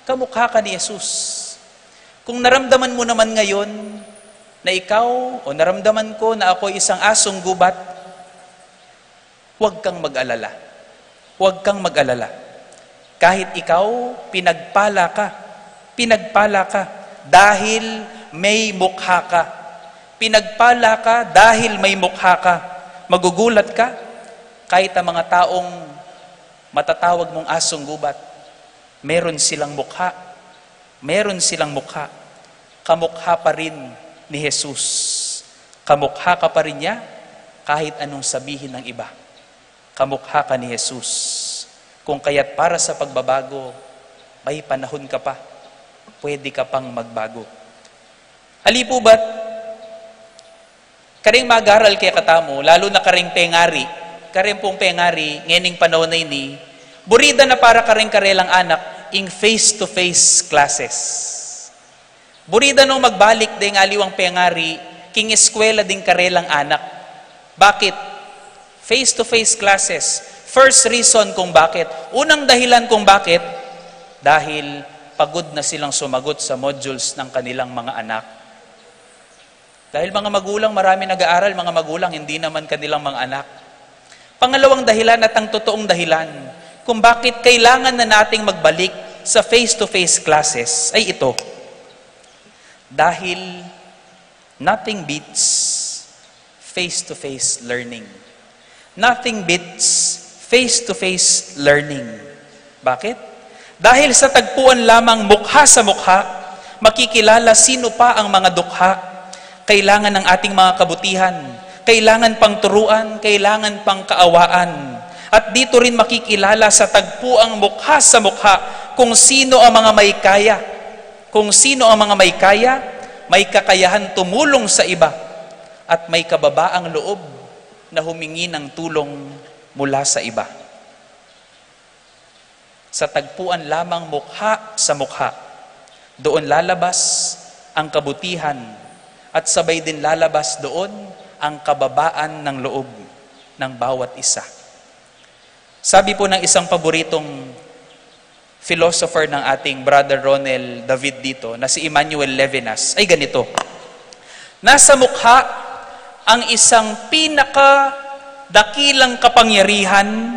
Kamukha ka ni Jesus. Kung naramdaman mo naman ngayon na ikaw, o naramdaman ko na ako'y isang asong gubat, huwag kang mag-alala. Huwag kang mag-alala. Kahit ikaw, pinagpala ka. Pinagpala ka dahil may mukha ka. Pinagpala ka dahil may mukha ka. Magugulat ka, kahit ang mga taong matatawag mong asong gubat, meron silang mukha. Meron silang mukha. Kamukha pa rin ni Jesus. Kamukha ka pa rin niya kahit anong sabihin ng iba. Kamukha ka ni Jesus. Kung kaya't para sa pagbabago, may panahon ka pa. Pwede ka pang magbago. Ali pu ba't kareng mag-aral kekatamu, lalu na kareng pengari, kareng pung pengari, ngening panaun a ini, buri da na para kareng karelang anak, ing face-to-face classes. Buri da nong magbalik deng aliwang pengari king eskwela ding karelang anak. Bakit? Face-to-face classes. First reason kung bakit. Unang dahilan kung bakit, dahil pagod na silang sumagot sa modules ng kanilang mga anak. Dahil mga magulang, marami nag-aaral, mga magulang, hindi naman kanilang mga anak. Pangalawang dahilan at ang totoong dahilan kung bakit kailangan na nating magbalik sa face-to-face classes ay ito. Dahil nothing beats face-to-face learning. Nothing beats face-to-face learning. Bakit? Dahil sa tagpuan lamang mukha sa mukha, makikilala sino pa ang mga dukha. Kailangan ng ating mga kabutihan, kailangan pang turuan, kailangan pang kaawaan. At dito rin makikilala sa tagpuang mukha sa mukha kung sino ang mga may kaya. Kung sino ang mga may kaya, may kakayahan tumulong sa iba, at may kababaang loob na humingi ng tulong mula sa iba. Sa tagpuan lamang mukha sa mukha, doon lalabas ang kabutihan at sabay din lalabas doon ang kababaan ng loob ng bawat isa. Sabi po ng isang paboritong philosopher ng ating Brother Ronel David dito, na si Emmanuel Levinas, ay ganito, "Nasa mukha ang isang pinakadakilang kapangyarihan,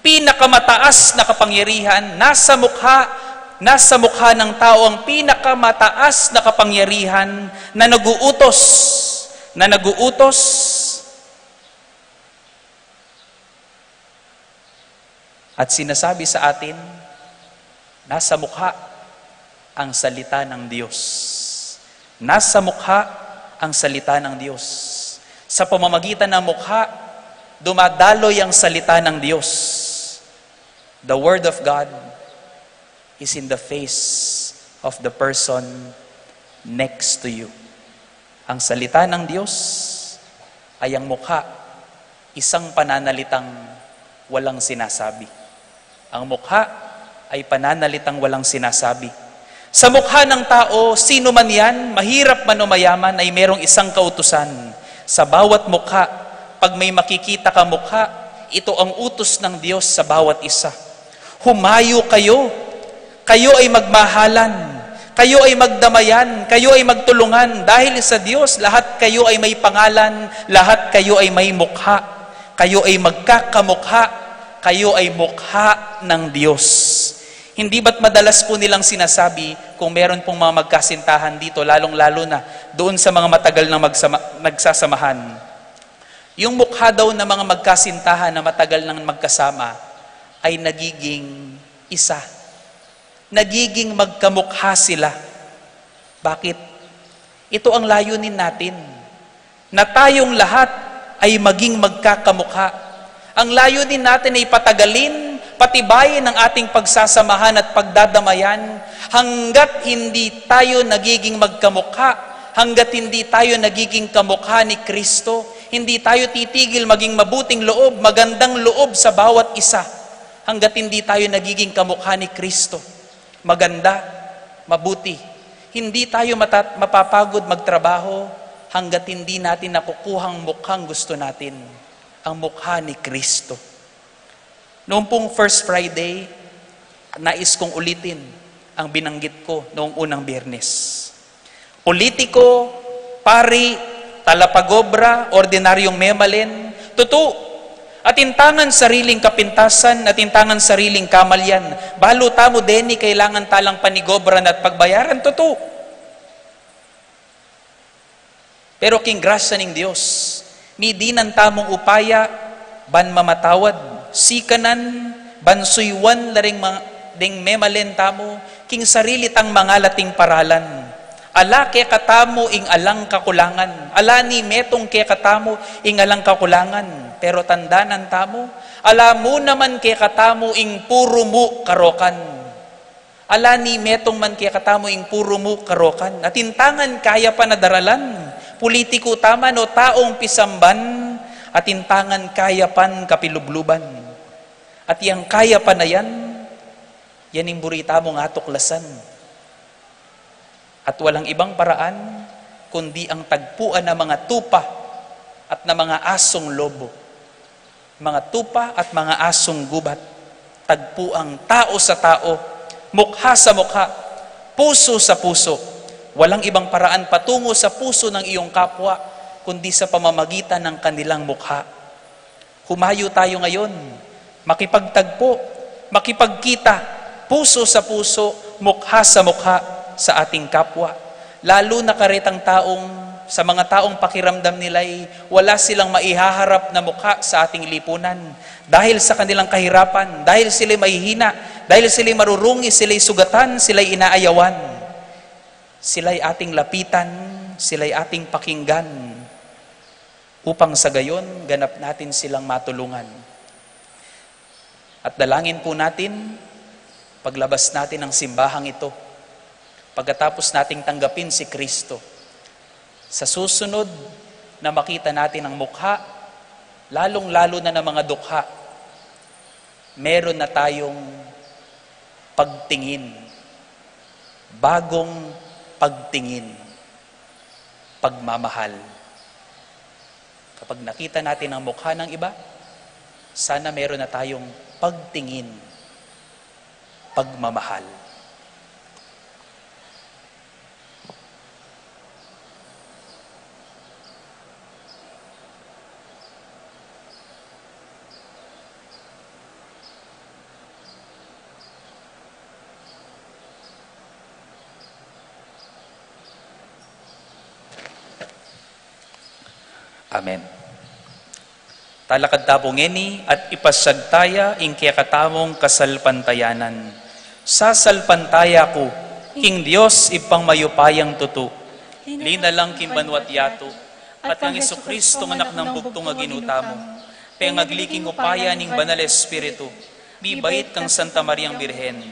pinakamataas na kapangyarihan, nasa mukha, nasa mukha ng tao ang pinakamataas na kapangyarihan na naguutos, na naguutos at sinasabi sa atin Nasa mukha ang salita ng Diyos. Nasa mukha ang salita ng Diyos. Sa pamamagitan ng mukha, dumadaloy ang salita ng Diyos. The Word of God is in the face of the person next to you. Ang salita ng Diyos ay ang mukha, isang pananalitang walang sinasabi. Ang mukha ay pananalitang walang sinasabi. Sa mukha ng tao, sino man yan, mahirap man o mayaman, ay merong isang kautusan. Sa bawat mukha, pag may makikita ka mukha, ito ang utos ng Diyos sa bawat isa. Humayo kayo. Kayo ay magmahalan. Kayo ay magdamayan. Kayo ay magtulungan. Dahil sa Diyos, lahat kayo ay may pangalan. Lahat kayo ay may mukha. Kayo ay magkakamukha. Kayo ay mukha ng Diyos. Hindi ba't madalas po nilang sinasabi kung meron pong mga magkasintahan dito, lalong-lalo na doon sa mga matagal nang magsama-, nagsasamahan? Yung mukha daw ng mga magkasintahan na matagal nang magkasama ay nagiging isa. Nagiging magkamukha sila. Bakit? Ito ang layunin natin, na tayong lahat ay maging magkakamukha. Ang layunin natin ay patagalin, patibayin ang ating pagsasamahan at pagdadamayan. Hanggat hindi tayo nagiging magkamukha, hanggat hindi tayo nagiging kamukha ni Kristo, hindi tayo titigil maging mabuting loob, magandang loob sa bawat isa, hanggat hindi tayo nagiging kamukha ni Kristo. Maganda, mabuti. Hindi tayo mata-, mapapagod magtrabaho hanggat hindi natin nakukuhang mukhang gusto natin, ang mukha ni Kristo. Noong pong First Friday, nais kong ulitin ang binanggit ko noong unang Biyernes. Politiko, pari, talapagobra, ordinaryong memalen, tutu. Atin tangan sariling kapintasan, atin tangan sariling kamalyan. Balu tamu deni kailangan talang panigobran at pagbayaran, tutu. Pero king grasya ning Dios, midinan tamung upaya ban mamatawad, sikanan, ban suyuan la ring ma-, ding memalen tamu, king sarili tang mangal ating paralan. Ala kekatamu ing alang kakulangan, ala ni metung kekatamu ing alang kakulangan, pero tandanan tamu, ala mu naman kekatamu ing puru mu karokan. Ala ni metung man kekatamu ing puru mu karokan. Atin tangan kaya pan a daralan, pulitiku taman o taung pisamban, atin tangan kaya pan kapilubluban. At yang kaya pan a yan, yan ing buri tamung atuklasan. At walang ibang paraan kundi ang tagpuan na mga tupa at na mga asung lobo. Mga tupa at mga asung gubat, tagpuang tao sa tao, mukha sa mukha, puso sa puso. Walang ibang paraan patungo sa puso ng iyong kapwa, kundi sa pamamagitan ng kanilang mukha. Humayo tayo ngayon, makipagtagpo, makipagkita, puso sa puso, mukha sa mukha sa ating kapwa. Lalo na karetang taong, sa mga taong pakiramdam nila'y wala silang maihaharap na mukha sa ating lipunan. Dahil sa kanilang kahirapan, dahil sila'y mahihina, dahil sila'y marurungi, sila'y sugatan, sila'y inaayawan. Sila'y ating lapitan, sila'y ating pakinggan. Upang sa gayon, ganap natin silang matulungan. At dalangin po natin, paglabas natin ng simbahang ito, pagkatapos nating tanggapin si Kristo, sa susunod na makita natin ang mukha, lalong-lalo na ng mga dukha, meron na tayong pagtingin, bagong pagtingin, pagmamahal. Kapag nakita natin ang mukha ng iba, sana meron na tayong pagtingin, pagmamahal. Amen. Talakad ta pu ngeni at ipasyag taya ing kekatamung kasalpantayanan. Sasalpantaya ku king Dios Ibpang mayupayang tutu, linalang king banua't yatu, at kang Jesucristo, Anak nang bugtung a Ginu tamu, pengagli king upaya ning Banal Espiritu, mibait kang Santa Mariang Birhen,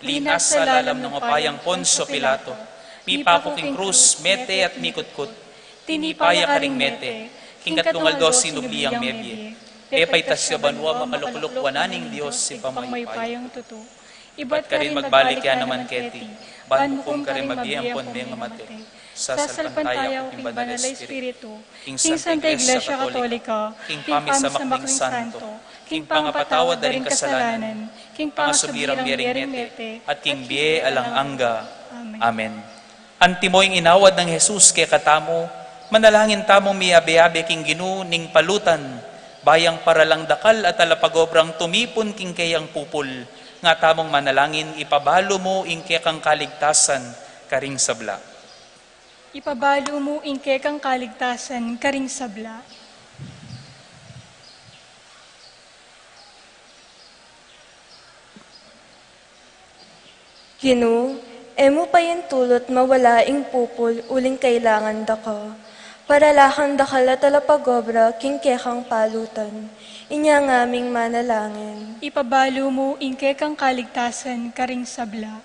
linasa lalam ning upayang Poncio Pilato, mipaku king krus, mete at mikutkut, tinipa ya karing mete, king katlung aldo sinubli yang mebie, pepaitas ya banua, makalukluk wanan ning Dios Ibpang mayupayang tutu. Ibat karin magbalik ya naman keti, ban mukum karing mabie ampon mengamate. Sasalpantaya ku king Banal a Espiritu, king Santa Iglesia Katolika, king pamisamak ding santo, king pangapatawad da ring kasalanan, king pangasubli rang mie ring mete, at king bie alang angga. Amen. Antimo ing inawad nang Jesus kekatamu, manalangin tamung miabe-abe king Ginu ning palutan, ba yang para lang dakal a talapagobrang tumipun king keyang pupul, nga tamung manalangin, ipabalu mu ing kekang kaligtasan karing sabla. Ipabalu mu ing kekang kaligtasan karing sabla. Ginu, e mu paintulut mawala ing pupul uling kailangan da ka. Para la kang dakal a talapagobra king kekang palutan. Inya ngaming manalangin. Ipabalu mu ing kekang kaligtasan karing sabla.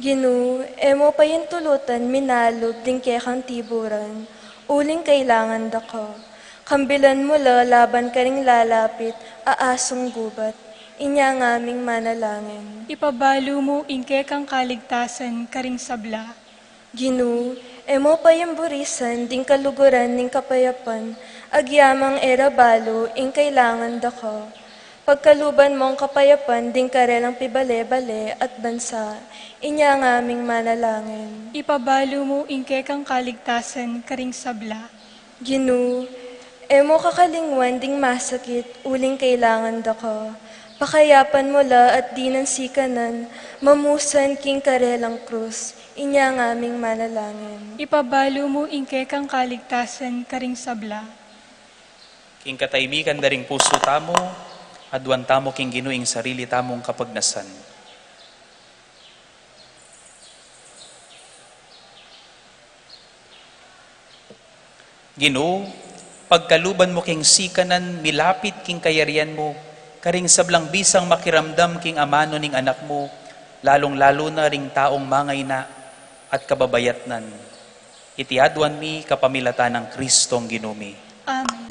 Ginu, e mu paintulutan minalub ding kekang tiburan, uling kailangan da ka. Kambilan mu la laban karing lalapit a asung gubat. Inya ngaming manalangin. Ipabalu mu ing kekang kaligtasan karing sabla. Ginu, e mu paimburisan ding kaluguran ning kapayapan, agyamang e ra balu ing kailangan da ka. Pagkaluban mung kapayapan ding karelang pibale-bale at bansa, inya ngaming manalangin. Ipabalu mu ing kekang kaligtasan karing sabla. Ginu, e mu kakalingwan ding masakit, uling kailangan da ka. Pakayapan mu la at dinan sikanan, mamusan king karelang krus, inya ngaming manalangin. Ipabalu mu ing kekang kaligtasan karing sabla. King katahimikan da ring pusu tamu, aduan tamu king Ginu ing sarili tamung kapagnasan. Ginu, pagkaluban mu king sikanan milapit king kayarian mu, karing sablang bisang makiramdam king amanu ning Anak mu, lalung-lalu na ring taung mangaina at kababayatnan. Iti aduan mi kapamilatan nang Kristong Ginu mi. Amen.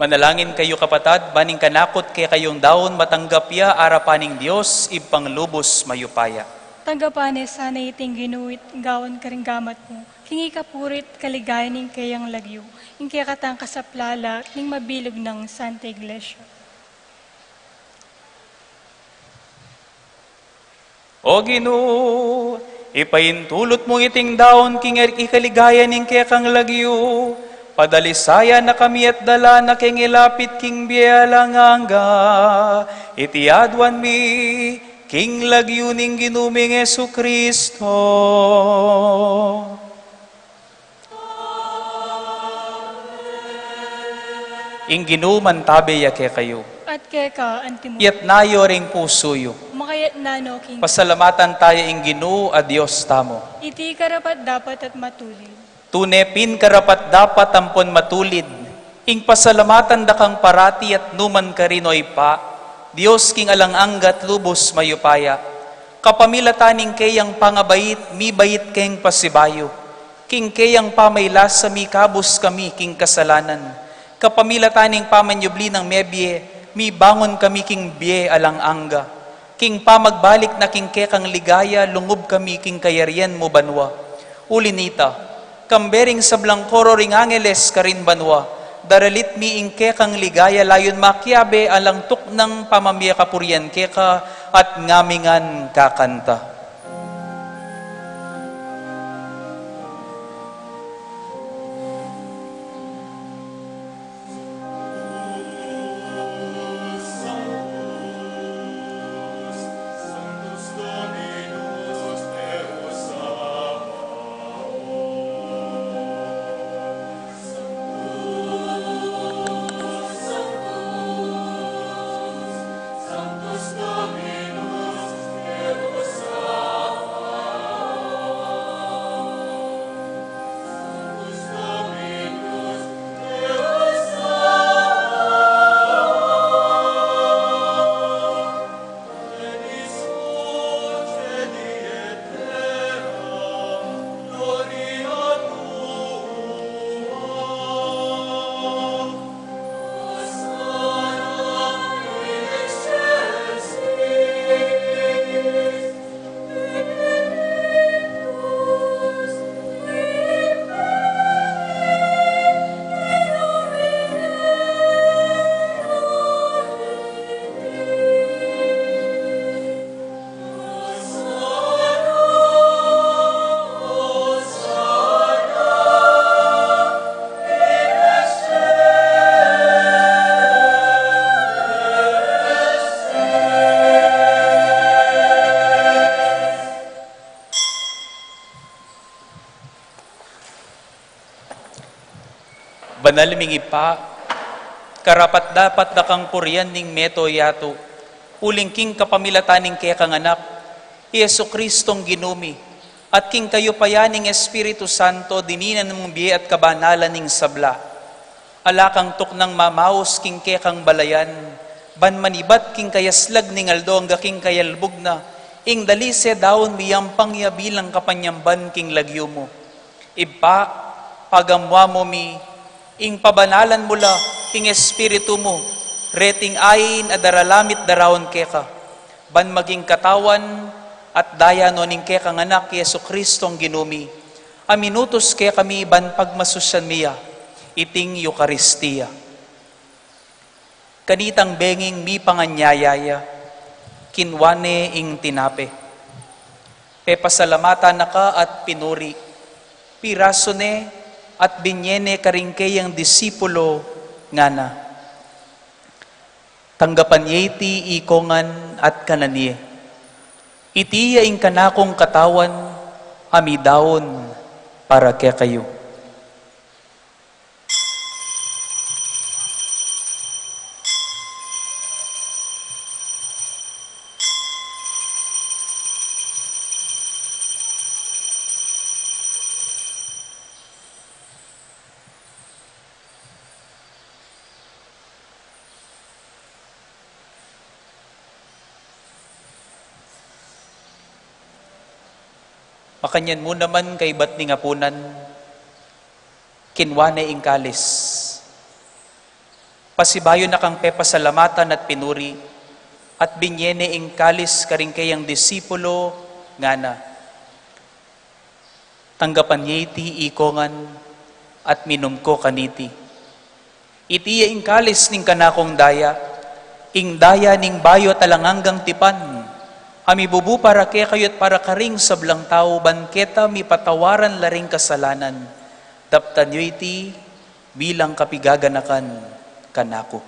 Manalangin kayu, kapatad, ban ing kanakung kekayung daun matanggap ya arapan ning Dios, Ibpang lubus mayupaya. Tanggapan na sana iting Ginu, gawan karing gamat mu, king ikapuri't kaligayan ning keyang lagyu, ing kekatang kasaplalan ning mabilug nang Santa Iglesia. O Ginu, ipaintulut mu iting daun king er-, ikaligaya ning kekang lagyu, padalisayan na kami at dala na keng ilapit king bie alang angga, iti aduan mi, king lagyu ning Ginu ming Jesucristo. Ing Ginu mantabe ya kekayu. At keka antimu. Itas yu ring pusu yu. Makaitas no king. Pasalamatan taya ing Ginu a Dios tamu. Iti karapat-dapat at matulid. Tune pin karapat-dapat ampon matulid ing pasalamatan da kang parati at nukarin man, o Ibpa, Dios king alang angga at lubus mayupaya. Kapamilatan ning keyang pangabait, mibait keng pasibayu. King keyang pamailasa mikabus kami king kasalanan. Kapamilatan ning pamanyubli nang mebie, mibangun kami king bie alang angga. King pamagbalik na king kekang ligaya, lungub kami king kayarian mu banua. Uli nita, kambe ring sablang koro ring angeles karin banua, daralit mi ing kekang ligaya layun makiabe alang tuknang pamamie kapurian keka at ngamingan kakanta. Banal ming Ibpa, karapat-dapat da kang purian ning mabilug a yatu, uling king kapamilatan ning kekang Anak, i Jesucristong Ginu mi, at king kayupayan ning Espiritu Santo, dininan mung bie at kabanalan ning sabla. Ala kang tuknang mamaus king kekang balayan, ban manibat king kayaslag ning aldo angga king kayalbug na, ing dalise daun miyampang ya bilang kapanyamban king lagyu mu. Ibpa, pagamuan mu mi, ing pabanalan mu la, ing Espiritu mu, reting ain a daralamit daraun keka, ban maging katawan at daya no ning kekang Anak, i Jesucristong Ginu mi, a minutus kekami ban pagmasusyan mi ya, iting Eukaristia. Kanitang benging mipanganyaya ya, kinua ne ing tinape. Pepasalamatan na ka at pinuri. Pirasu ne at binye ne karing keyang disipulo ngana. Tanggapan ye iti ikongan at kanan ye. Iti ya ing kanakung katawan a midaun para kekayu. Makanyan mu naman kaibat ning apunan, kinua ne ing kalis. Pasibayu na kang pepasalamatan at pinuri, at binye ne ing kalis karing keyang disipulo, ngana: Tanggapan ye iti ikongan, at minum ko kaniti. Iti ya ing kalis ning kanakung daya, ing daya ning bayu at alang anggang tipan, a mibubu para kekayu at para karing sablang tau, ban keta mipatawaran la ring kasalanan. Daptan yu iti bilang kapigaganakan kanaku.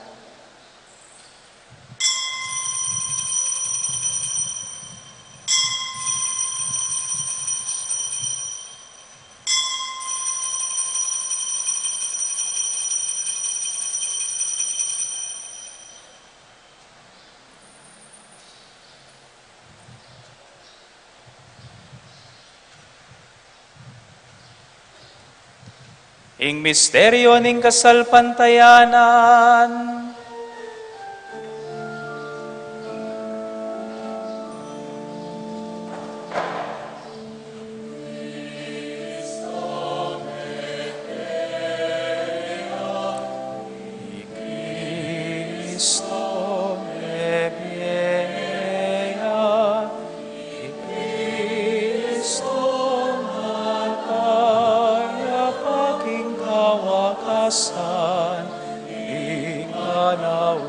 Ing misteryo ning kasalpantayanan. I Kristo mebie ya, i Kristo mataya pa king kawakasan ning panaun.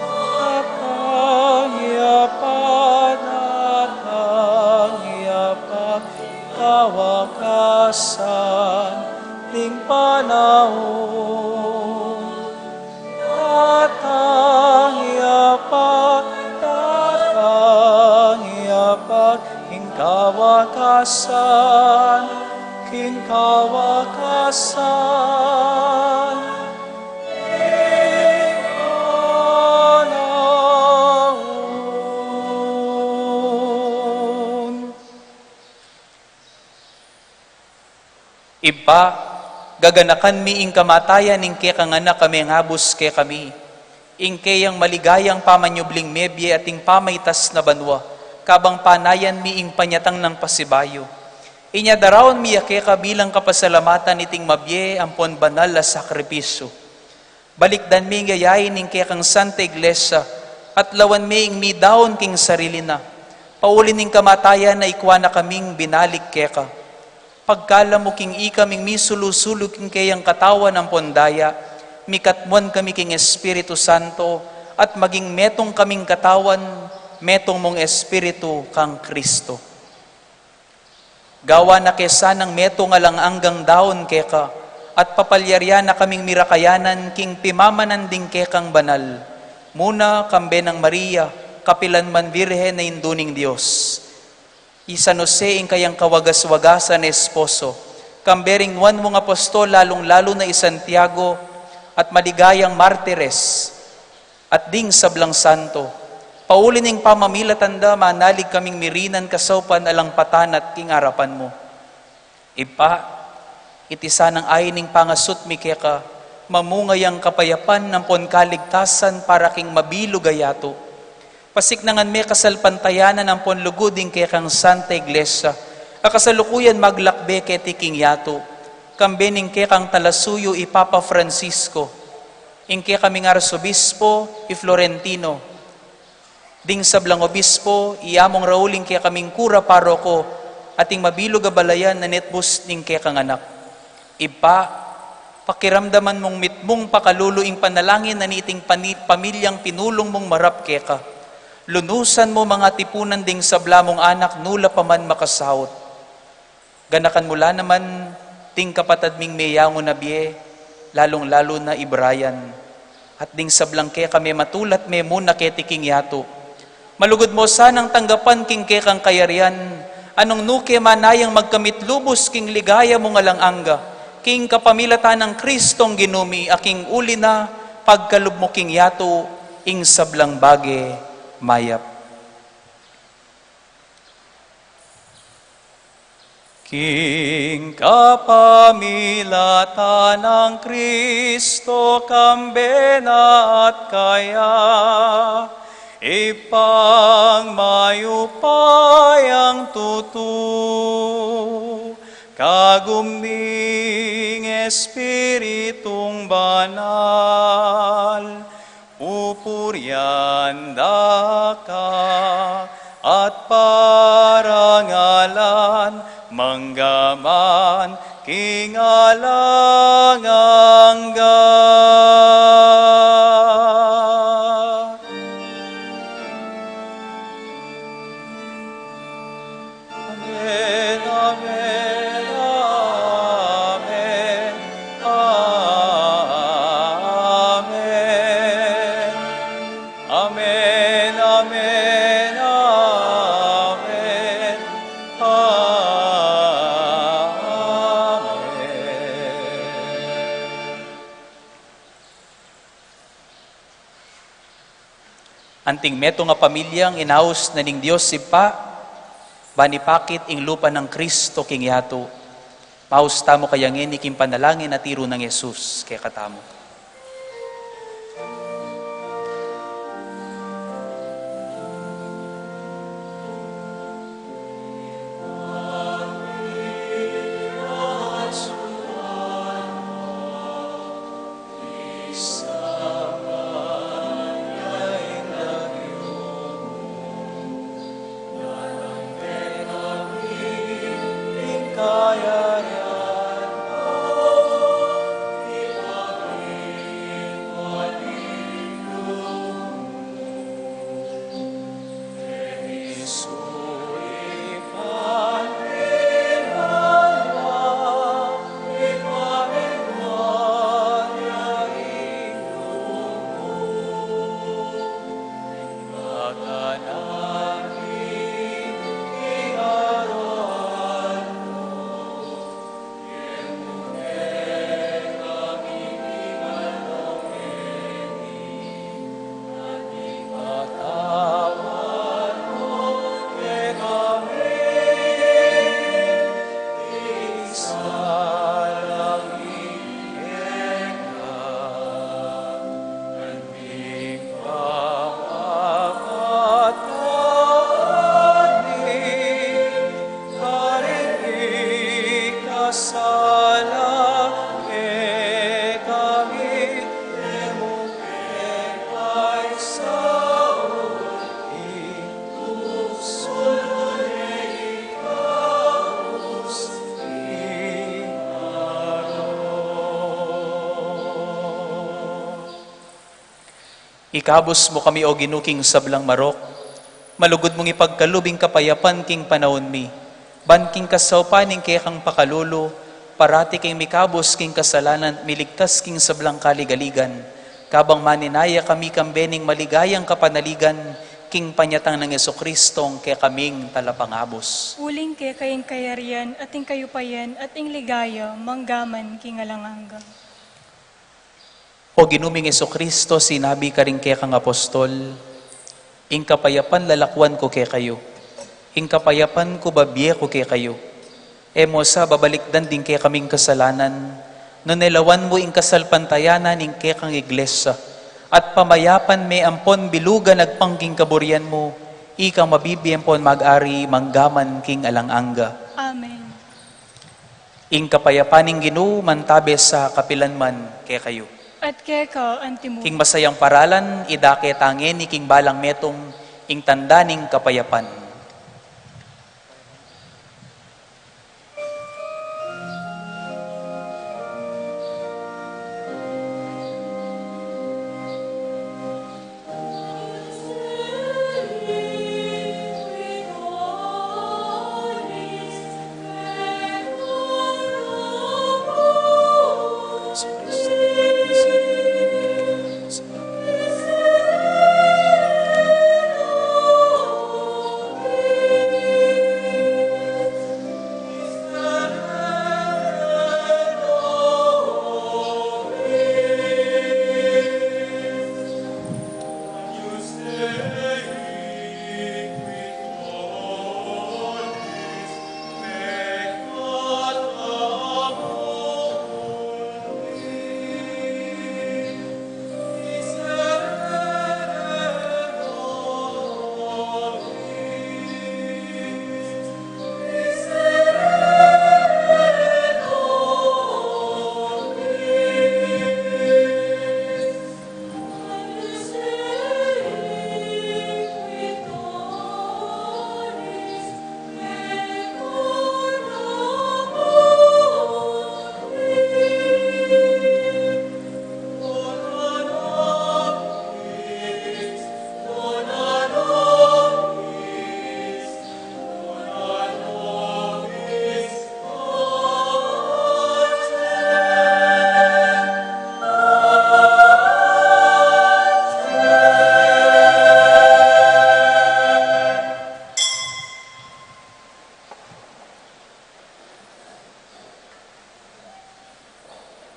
Datang ya pa, datang ya pa, kawakasan ning panaun. Datang ya pa, datang ya pa, king kawakasan, king kawakasan. Ibpa, gaganakan mi ing kamatayan ning kekang Anak a mengabus kekami, ing keyang maligayang pamanyubling mebie at ing pamaitas na banua, kabang panayan mi ing panyatang nang pasibayu. Inya daraun mi ya keka bilang kapasalamatan iting mabie ampon banal a sakripisyu. Balikdan mi ing yayain ning kekang Santa Iglesia, at lawan mi ing midaun king sarili na. Pauli ning kamatayan a ikua na kaming binalik keka. Pagkalub mu king ikaming misulu-sulu king keyang katawan ampon daya, mikatmuan kami king Espiritu Santo, at maging metung kaming katawan, metung mung Espiritu kang Kristo. Gawan na ke sanang metung alang anggang daun keka, at papalyarian na kaming mirakayanan king pimamanan ding kekang banal, muna kambe nang Maria, kapilan man Birhen a Indu ning Dios, i San Jose ing kayang kawagas-wagasan a esposo, kambe ring nuan mung apostol, lalung-lalu na i Santiago, at maligayang martires, at ding sablang santo, pauli ning pamamilatan da, manalig kaming mirinan kasaupan alang patanat king arapan mu. Ibpa, iti sanang ain ning pangasut mi keka, mamunga yang kapayapan ampon kaligtasan para king mabilug a yatu. Pasiknangan me kasalpantayanan ampon lugud ing kekang Santa Iglesia, a kasalukuyan maglakbe keti king yatu, kambe ning kekang talasuyu i Papa Francisco, ing kekaming arsobispo i Florentino, ding sablang obispo, i Among Raul ing kekaming kura paroko, at ing mabilug a balayan a netbus ning kekang anak. Ibpa, pakiramdaman mung mitmung pakalulu ing panalangin na niting pani-, pamilyang pinulung mung marap keka. Lunusan mu mangatipunan ding sabla mung anak nu la pa man makasaut. Ganakan mu la naman ding kapatad ming meyangu na bie, lalung-lalu na i Brian, at ding sablang keka mematulat me muna keti king yatu. Malugud mu sanang tanggapan king kekang kayarian, a nung nu ke manayang magkamit lubus king ligaya mung alang angga, king kapamilatan nang Kristong Ginu mi, a king uli na pagkalub mu king yatu ing sablang bage mayap. King kapamilatan nang Kristo, kambe na at kaya, Ibpang mayupayang tutu, kagum ning Espiritung Banal, pupurian da ka at parangalan mangga man king alang angga. Amen, amen, amen, amen. Amen, amen, amen, amen. Anting metung a pamilyang inaus na ning Dios Ibpa, ban ipakit ing lupa nang Kristo king yatu. Maus tamu kaya ngeni king panalangin a tiru nang Jesus kekatamu. Ikabus mu kami, O Ginu, king sablang marok. Malugud mung ipagkalub ing kapayapan king panaun mi. Ban king kasaupan ning kekang pakalulu, parati kaming mikabus king kasalanan, miligtas king sablang kaligaligan. Kabang maninaya kami kambe ning maligayang kapanaligan, king panyatang nang Jesucristong kekaming Talapangabus. Uling keka ing kayarian, at ing kayupayan, at ing ligaya, manggaman king alang angga. O Ginu ming Jesucristo, sinabi karing kekang apostol, "Ing kapayapan lalakwan ku kekayu, ing kapayapan ku babie ku kekayu." E mu sa babalikdan ding kekaming kasalanan, nune lawan mu ing kasalpantayanan ning kekang iglesia, at pamayapan me ampon bilugan agpang king kaburian mu, ika mabibie ampon mag-ari manggaman king alang angga. Amen. Ing kapayapan ning Ginu mantabe sa kapilan man kekayu. At keka antimu. King masayang paralan, idake ta ngeni king balang metung ing tanda ning kapayapan.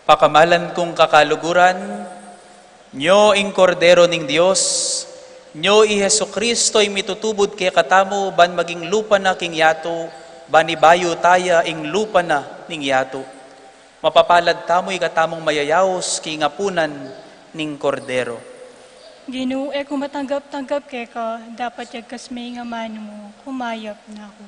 Pakamalan kung kakaluguran, nyo ing Kordero ning Dios, nyo i Jesucristo ing mitutubud kekatamu ban maging lupa na king yatu, ban ibayu taya ing lupa na ning yatu. Mapapalad tamu ikatamung mayayaus king apunan ning Kordero. Ginu, e ku matanggap-tanggap keka, dapat yagkas me ing amanu mu, kumayap na ku.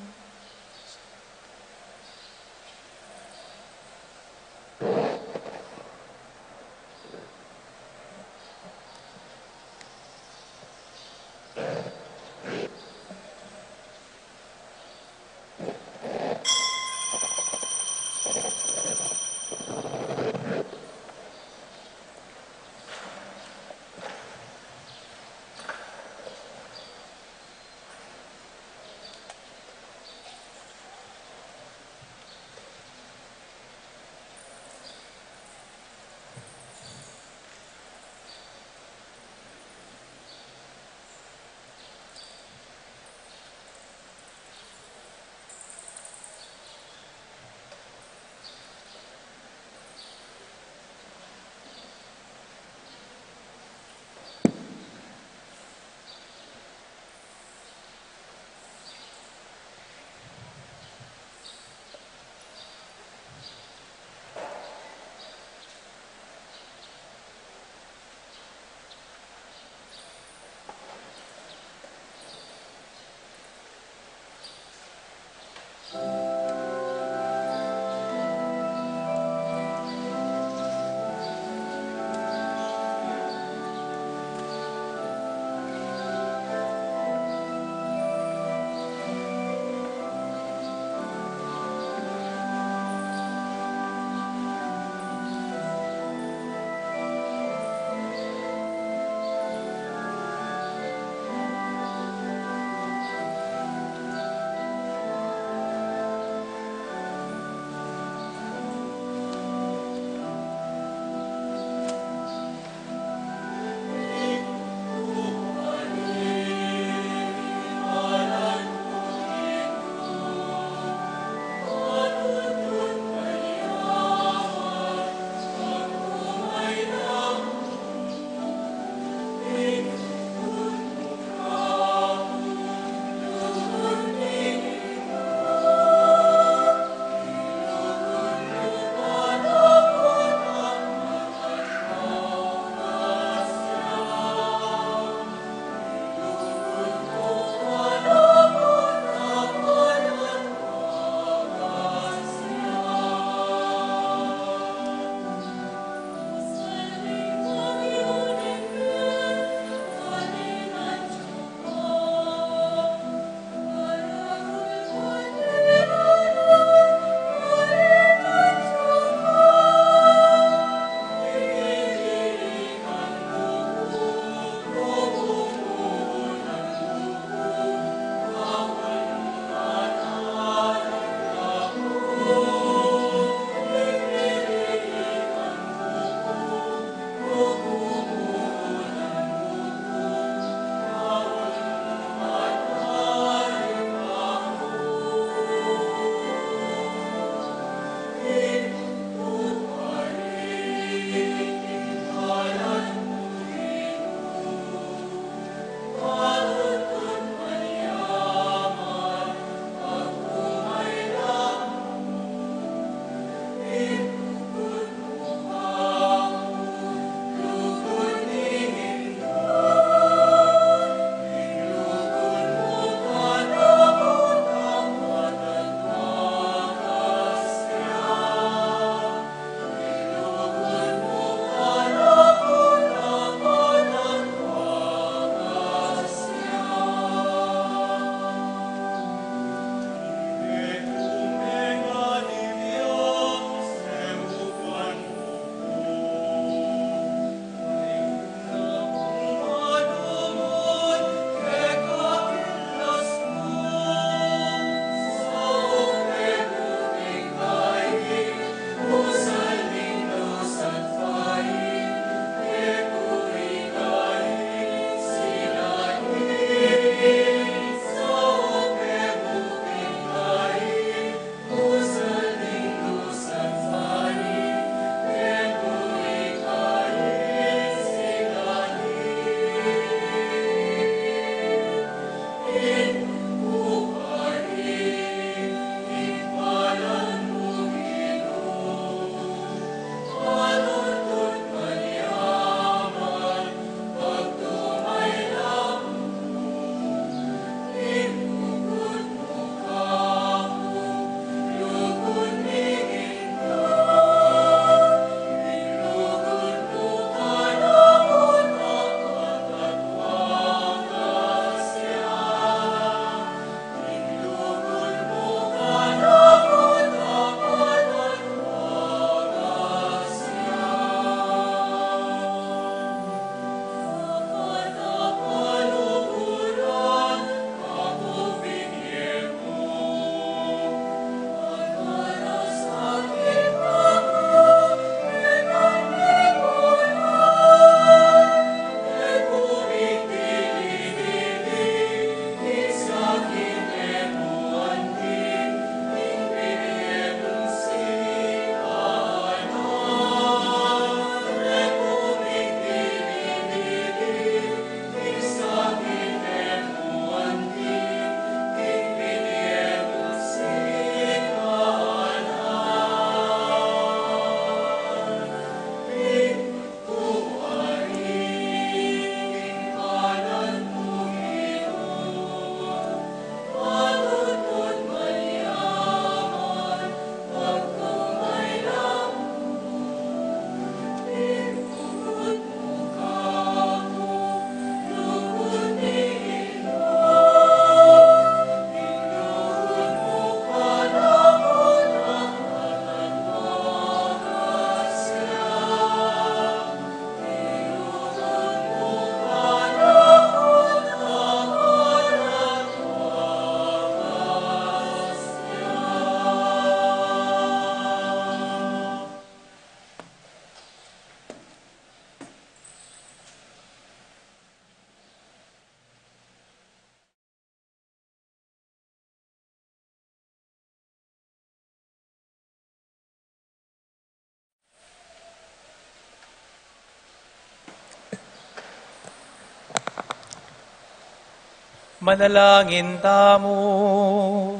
Manalangin tamu.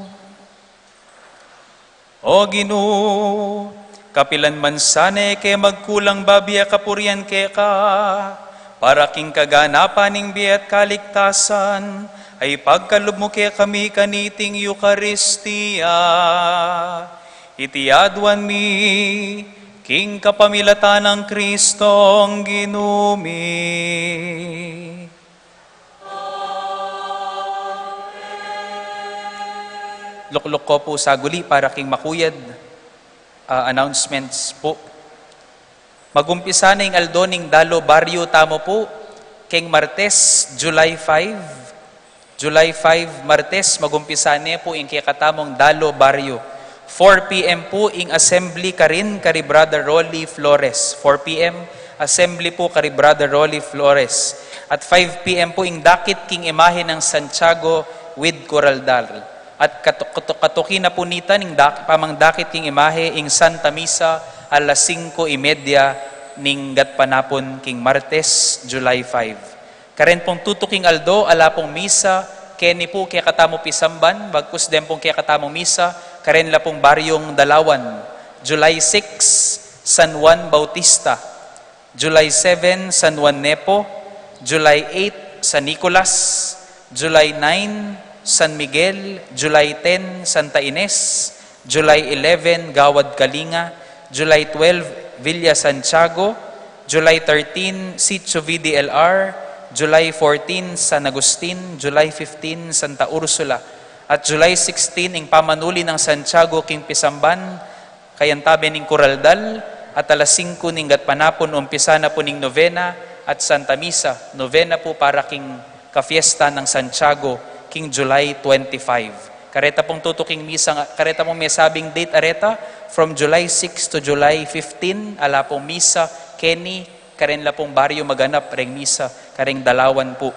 O Ginu, kapilan man sana e ke magkulang babie kapurian keka, para king kaganapan ning bie at kaligtasan, ay pagkalub mu kekami kaniting Eukaristia. Iti aduan mi king kapamilatan nang Kristong Ginu mi. Lukluk ko pu saguli para king makuyad, ah, announcements pu. Magumpisa na ing aldo ning Dalo Barrio tamu pu, keng Martes, July five. July five, Martes, magumpisa ne pu ing kekatamung Dalo Barrio. Four P M pu ing assembly karin kari Brother Rolly Flores. Four P M, assembly pu kari Brother Rolly Flores. At five P M pu ing dakit king imahe nang Santiago with Coraldal. At katu-, katu-, katuki na pu nita ning dak-, pamangdakit king imahe ing Santa Misa alas singko y media ning gatpanapun king Martes, July five. Karen pung tutuking aldo, ala pung misa, keni pu kekatamung pisamban, bagkus den pung kekatamung misa, karen la pung Baryong Dalawan, July six, San Juan Bautista, July seven, San Juan Nepo, July eight, San Nicolas, July nine, San Miguel, July ten, Santa Ines, July eleven, Gawad Kalinga, July twelve, Villa Santiago, July thirteen, Sitio V D L R, July fourteen, San Agustin, July fifteen, Santa Ursula, at July sixteen, ing pamanuli nang Santiago king pisamban, kayantabe ning Coraldal, at alas singko ning gatpanapun, umpisa na pu ning novena at Santa Misa, novena pu para king kafiesta nang Santiago, king July twenty-five. Kareta pung tutuking misa nga, kareta pung mesabing date areta, from July six to July fifteen, ala pung misa, keni, karen la pung Baryo maganap reng misa, kareng Dalawan pu.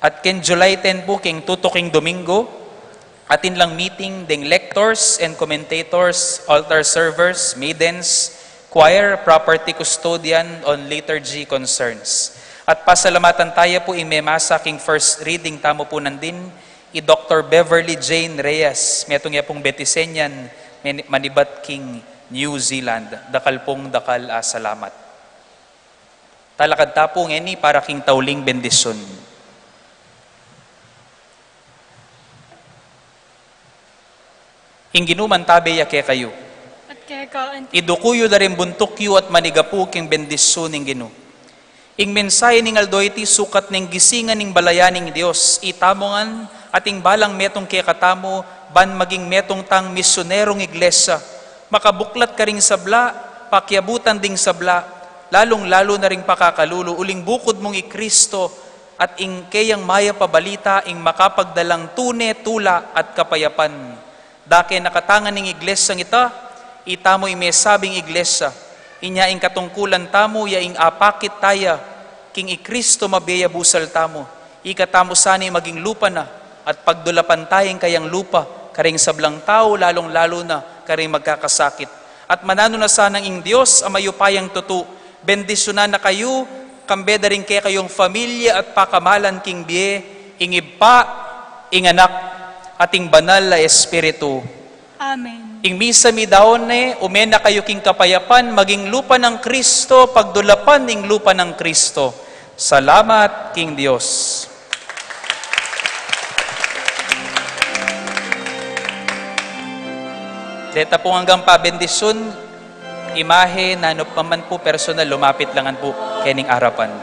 At ken July ten pu, king tutuking Domingo, atin lang meeting deng lectors and commentators, altar servers, maidens, choir, property custodian, on liturgy concerns. At pasalamatan taya pu ing memasa king first reading tamu pu nandin, i Doktor Beverly Jane Reyes, metung ya pung Betisenian, meni-, manibat king New Zealand. Dakal pung dakal a salamat. Talakad ta pu ngeni para king tauling bendisyun. Ing Ginu mantabe ya kekayu. At keka anti- Iduku yu da ring buntuk yu at manigapu king bendisyun ning Ginu. Ing mensahe ning aldo iti sukat ning Gisingan ning Balayan ning Dios, itamu ngan, ating balang metung kekatamu, ban maging metung tang misyunerung iglesia, makabuklat karing sabla, pakiabutan ding sabla, lalung-lalu na ring pakakalulu, uling bukud mung i Kristo, at ing keyang mayap a balita, ing makapagdalang tune, tula, at kapayapan. Dake na katangan ning iglesiang ita, itamu ing mesabing iglesia. Inya ing katungkulan tamu, ya ing apakit taya, king i Kristo mabie ya busal tamu. Ikatamu sana ing maging lupa na, at pagdulapan taya ing kayang lupa, karing sablang tau, lalung-lalu na, karing magkakasakit. At mananu na sanang ing Dios, a mayupayang tutu, bendisyunan na kayu, kambe da ring kekayung familia at pakamalan king bie, ing Ibpa, ing Anak, at ing Banal a Espiritu. Amen. Ing misa midaun ne, ume na kayu king kapayapan, maging lupa nang Kristo, pagdulapan ing lupa nang Kristo. Salamat king Dios. Deta pung anggang pabendisyun, imahe, nanu pa man pu personal, lumapit la ngan pu kening arapan.